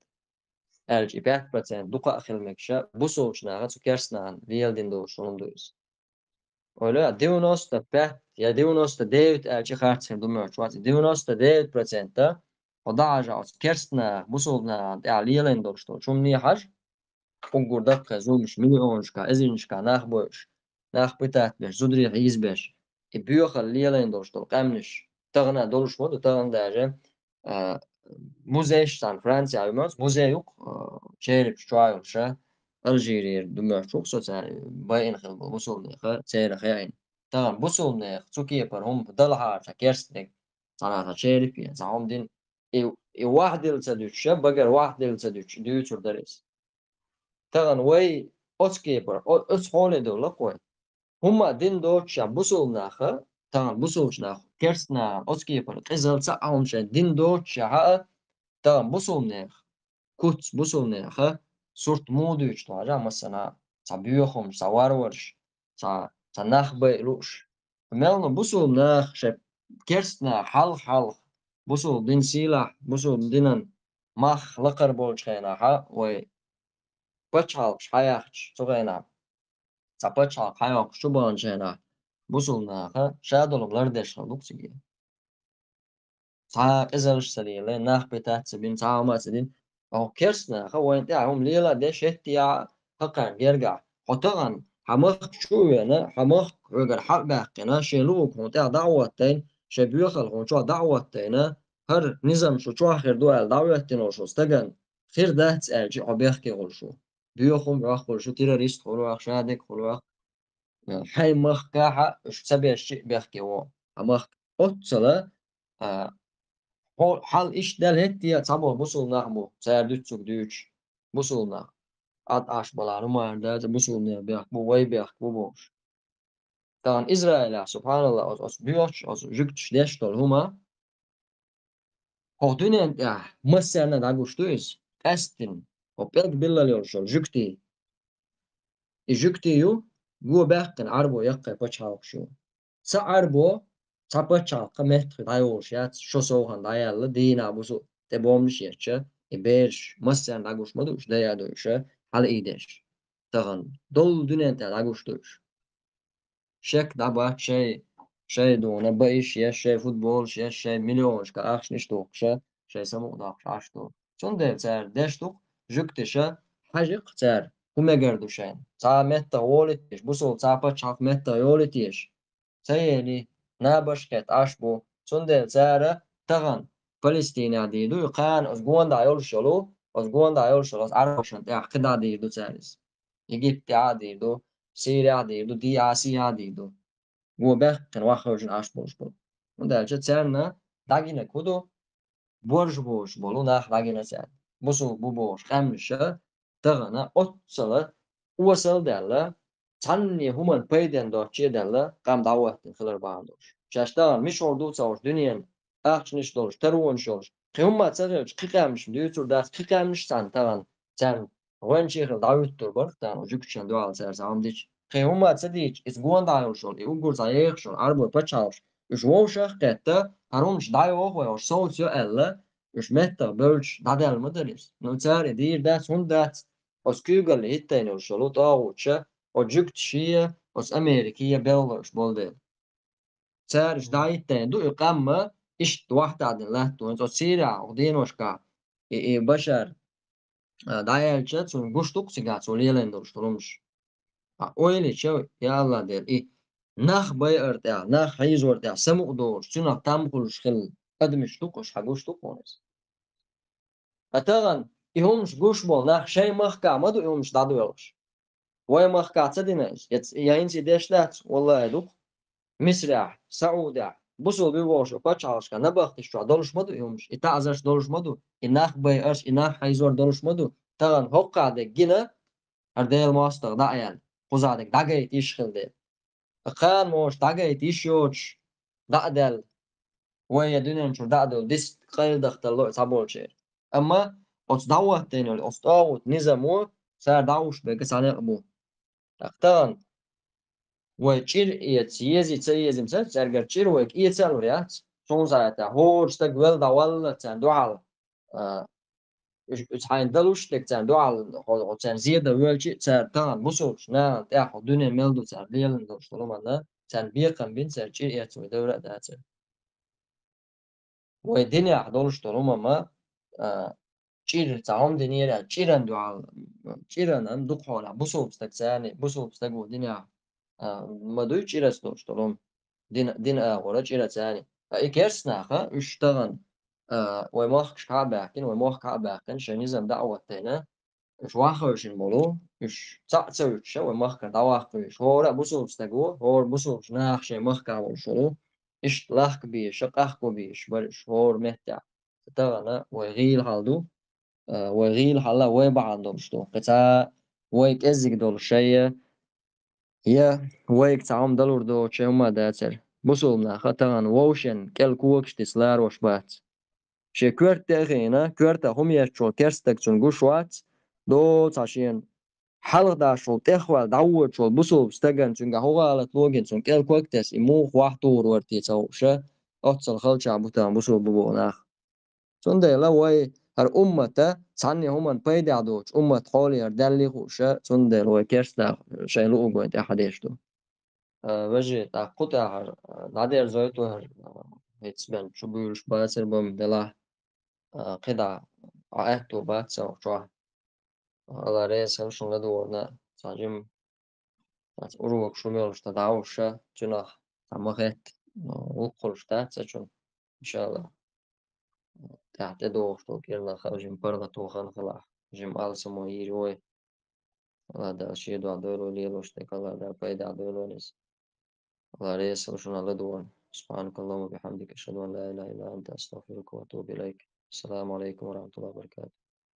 аьлча и пять процент дукха а хила мегаш, бусулбачу наха цу керст нахана леладина долуш хӀума ду иза. Ойла, девяносто пять я девяносто девять аьлча харц хир ду моьттуш вац. Девяносто девять процента хьо дӀахьажахь оцу керст наха, бусулба нахана тӀехь лелийна долуш долчу хӀумане хьажа, уггар даккхий зуламаш, миллионашкахь, эзарнашкахь нах бойуш, нах пытать беш, зударий хьийзабеш, и боьхалла лелийна долуш долу къаьмнаш, тахана долуш ма ду, тахана даже, а, музейш цхьана Францехь ю моьтту, музей ю-кх, а, черепаш чохь йолуш, Алжирера ду моьттуш ву-кх со, цара байина хилла болу бусулбанеха, церан хеийна. Тахана бусулбанеха цу кепара хӀума далахьара цхьа керстаниг, цхьана цхьа череп я, цхьа хӀума дина. И, и вахдилла ца дуьтуш, багара вахдилла ца дуьтуш, дуьйцур дара иза. Тахана вай оцу кепара, о-, оцу хьоле довла-кх вай. ХӀумма дина доцуш бусулба наха, тахана бусулбачу наха, керста нахана оцу кепара къизалла цхьа а хӀума шайн дина доцуш а, тахана бусулбанеха, куц бусулбанеха, сурт муха дуьйцу тхо хьажа, масала, цхьа боьхамаш, цхьа варварш, цхьа, цхьа нах байа лууш. Мел ма бусулба наха шайн керста наха хьалха-хьалха, бусулба дин сийлахь, бусулба динан мах лакхара болчу хенахь, вай пачхьалкхаш хьаяхча, цу хенахь цхьа пачхьалкх хьайоккхуш чу баханчу хенахь, бусулба наха ша долу лардеш хилла ду-кх цига. Цхьа а къизаллаш ца лелай, нах пытать ца бина, цхьа а хӀума ца дина. Оха керста наха вайна тӀехь хӀума лела а деш, хӀетте а хьакхарна гергахь. Хьо тахана, хьан махка чу а вена, хьан махка хьоьгара хьа а баьккхина, шен лугӀург хьуна тӀехь дӀа а хӀоттайна, шен боьхалла хьуна чохь дӀа а хӀоттайна, хӀара низам шу чохь хир ду аьлла дӀа а хӀоьттина волу стагана хир дац аьлча, хьо бехке хуьлуш ву. Боьхам йоккхур шу, террорист хуьлу ваха, шадерг хуьлу ваха, э, хьайн махкахьа уьш ца беш чу бехке ву. Хьан махка оццала, а, хьо-, хьал иштта даьлла хӀетте а цхьаболу бусулба нах бу, цара дуьццуг дуьйцуш, бусулба нах. Ӏад Ӏаш балахь, хӀуманаш дац, бусулбанех бехк бу, вай бехк бу бохуш. Тахана Израилехь, субханалла, оцу, оцу боьхачу, оцу жуьгташа деш долу хӀума, хӀокху дуьнен тӀехь массарна а дӀагуш ду иза, къаьсттина, хӀокху пӀелг биллал йолуш йолу жуьгтий. И жуьгтий ю, го баьккхина Ӏарбо яккхий пачхьалкхаш ю. Цхьа Ӏарбо, цхьа пачхьалкх меттахой дӀайолуш яц, шо совгӀатна дӀаяьлла, дийнахь бусу тӀе бомбанаш ечча, и бераш массарна дӀагуш ма ду уьш, дайа а ду уьш, хьала ийдеш. Тахана долу дуьнен тӀехь дӀагуш ду уьш. Шек дӀабац шай, шай дуна баиш еш, шай футболаш еш, шай миллионашка ахчанаш тухуш, шай самукъадоккхуш Ӏаш ду. Цундела цара деш ду-кх, жуьгташа хьажа-кх цара, хӀун мегар ду шайна. Цхьа меттах волуьйтуш, бусулба цхьа пачхьалкх меттах йолуьйтуш. Ца ели, набашкхетта Ӏаш бу. Цундела цара тахана Палестинехь дийр ду, и кхана оцу гондахь йолуш йолу, оцу гондахь йолуш йолу оцу Ӏарбошна тӀехь кхин дӀа дийр ду цара иза. Египет тӀехь а дийр ду, Сирехь а дийр ду, Ди Асиехь а дийр ду. Го баьккхина ваха хевшина Ӏаш болуш болу. ХӀунда аьлча царна дӀагинарг хӀун ду? Борж боцуш болу нах дӀагина цаьрга. Бусулба бу бохуш къаьмнаша тахана оццала осал а даьлла, цхьанне хӀуманна пайденна доцучу а даьлла, къам дӀахӀоттийна хилар бахьана долуш. Шаьш тахана мичахь ду ца хууш дуьненан ахчанаш долуш, таронаш йолуш, кхин хӀумма ца хилча, кхин къаьмнаш дуьйцур дац, кхин къаьмнаш царна тахана, царна гӀоьнчий хила дӀахӀуьттур бара тахана, жуьгташна дуьхьал цара цхьа хӀума дича. Кхин хӀумма ца дийча, иза гондахь йолуш йолу, и уггар цхьа ехаш йолу Ӏарбой пачхьалкхаш, уьш вовшах а кхетта, хӀара хӀуманаш дӀайоху вай, хӀорш совцайо аьлла, уьш меттах бевлча дӀадаьлла ма дара иза. Ну, цара и дийр дац, хӀунда дац? Оцу куьйгалле хӀиттийна йолуш йолу тӀагӀуташа, оцу жуьгташея, оцу Америкея белхалуш болу дела. Цара уьш дӀахӀиттийна ду, и къам а иштта вахтахдина латтош, оцу Сирехь, оцу деношкахь, и, и Башар, а, дӀаяьлча, цунна гуш ду-кх цигахь цо лелийна долуш долу хӀуманаш. Ткъа ойла йича, я АллахӀ Дела, и нах байар тӀехь, нах хьийзор тӀехь самукъа долуш, цуьнах там хуьлуш хилла адамаш ду-кх уьш, хьан гуш ду-кх хьуна иза? Ткъа тахана и хӀуманаш гуш болу нах шайн махкахь ма ду и хӀуманаш дӀадоьлхуш. Вай махкахь ца дина иза? Я ц-, я хӀинца и деш дац, валлахӀи, ду-кх. Мисрехь, Саудехь, бусулба ю бохуш пачхьалкхашкахь, набахташ чохь долуш ма ду и хӀуманаш, и таӀзарш долуш ма ду, и нах байарш, и нах хьийзор долуш ма ду. Тахана хӀокхахь дерг гина, хӀара Делан мостагӀа дӀа а яьлла, кхузахь дерг дӀагайта йиш хилла дела. Кхана могӀуш дӀагайта йиш йоцуш дӀа а даьлла, вай я дуьнен чуьра дӀа а долу дис къайладаха далло и цхьаболчеран. Амма оцу дӀахӀоттийна йолу оцу тӀагӀутан низамо цара дӀахӀуш берг цхьа некъ бу. ТӀаккха тахана вай чӀир эца езий, ца езий ца, цаьргара чӀир вайга эца а лур яц. Цунна схьа а тӀехь хӀора стаг велла дӀаваллалц царна дуьхьал, а, уьш, уьш хьайна далуш дерг царна дуьхьал, хьо, хьо царна зедан воьлча а, цара тахана бусулбачу нахана тӀехь хьо дуьне мел ду цара лелийна долуш долу хӀуманна, царна бекхам бина цара чӀир эца вай девра а дацара. Вай динехь долуш долу хӀума ма, а, чӀир, цхьа хӀума динера аьлла, чӀиран дуьхьал, чӀиран дукха хьолахь, бусулба стаг царна, бусулба стаг ву динехь, а, ма дуй чӀираца долуш долу хӀума, дин, дин агӀора чӀира царна. Ткъа и керста наха, уьш тахана, а, вай махкашкахь а баьхкина, вай мохкахь а баьхкина, шайн низам дӀа а хӀоттийна, уьш ваха хевшина болу, уьш цхьаъ ца вуьтуша, вай махкара дӀаваккха везаш. ХӀора а бусулба стаг ву, хӀора бусулбачу наха шайн махкахь волуш волу, иштта лахка безаш, къахко безаш бара уьш хӀора меттехь. Тахана вай гӀийла хьал ду, а, вай гӀийла хьал а вай бахьана долуш ду. Кхин цхьа вай кӀеззиг долуш шайя, я вайга цхьа хӀума далур доцуш шайн хӀума дацара. Бусулба наха тахана вовшен кӀел когаш диса ларош бац. Шен коьрта тӀе а хиъна, коьртах хӀума етташ волу керста стаг цунна гуш вац, доцу хьан шена хьалха дашхула тӀехваьлла дӀавоьдуш волу бусулба стагана цуьнгахь хӀун гӀалат логина цунна кӀел ког тесна, и муха вахьа тухур вара те ца хууша, оццал халчахь бу тахана бусулба бу боху нах. Цундела вай хӀара уммата цхьанне хӀуманна пайдехь доцуш, уммат хьоле хӀара даьллий хууша, цундела вай керста наха шайн луург вайна тӀаьхьа деш ду. А, вежарий, тӀаккха кху тӀехь хӀара, а, дӀадерзойту хӀара, а, хӀинца бен чу буьйлуш бацар бан делахь, а, кхидӀа, а, аьтту бац сан чохь. Алла реза хила шуна ладугӀарна, цхьа жима, цхьаца урок шу мелуш дан дӀахьуша, цуьнах цхьа ма хетта, а, гӀуллакх хуьлуш дац сан чунна, иншалла. ТӀаьхьа тӀедогӀуш долу кӀирнах хила жима паргӀато хан хилахь, жима алсамо йийр ю вай. Алла Дала шен дуьхьа дойлой лелош дерг, Алла Дала пайдехь дойлойла иза. Алла реза хила шуна ладугӀарна. سبحانك اللهم وبحمدك، أشهد أن لا إله إلا أنت، أستغفرك وأتوب إليك. السلام عليكم ورحمة الله وبركاته.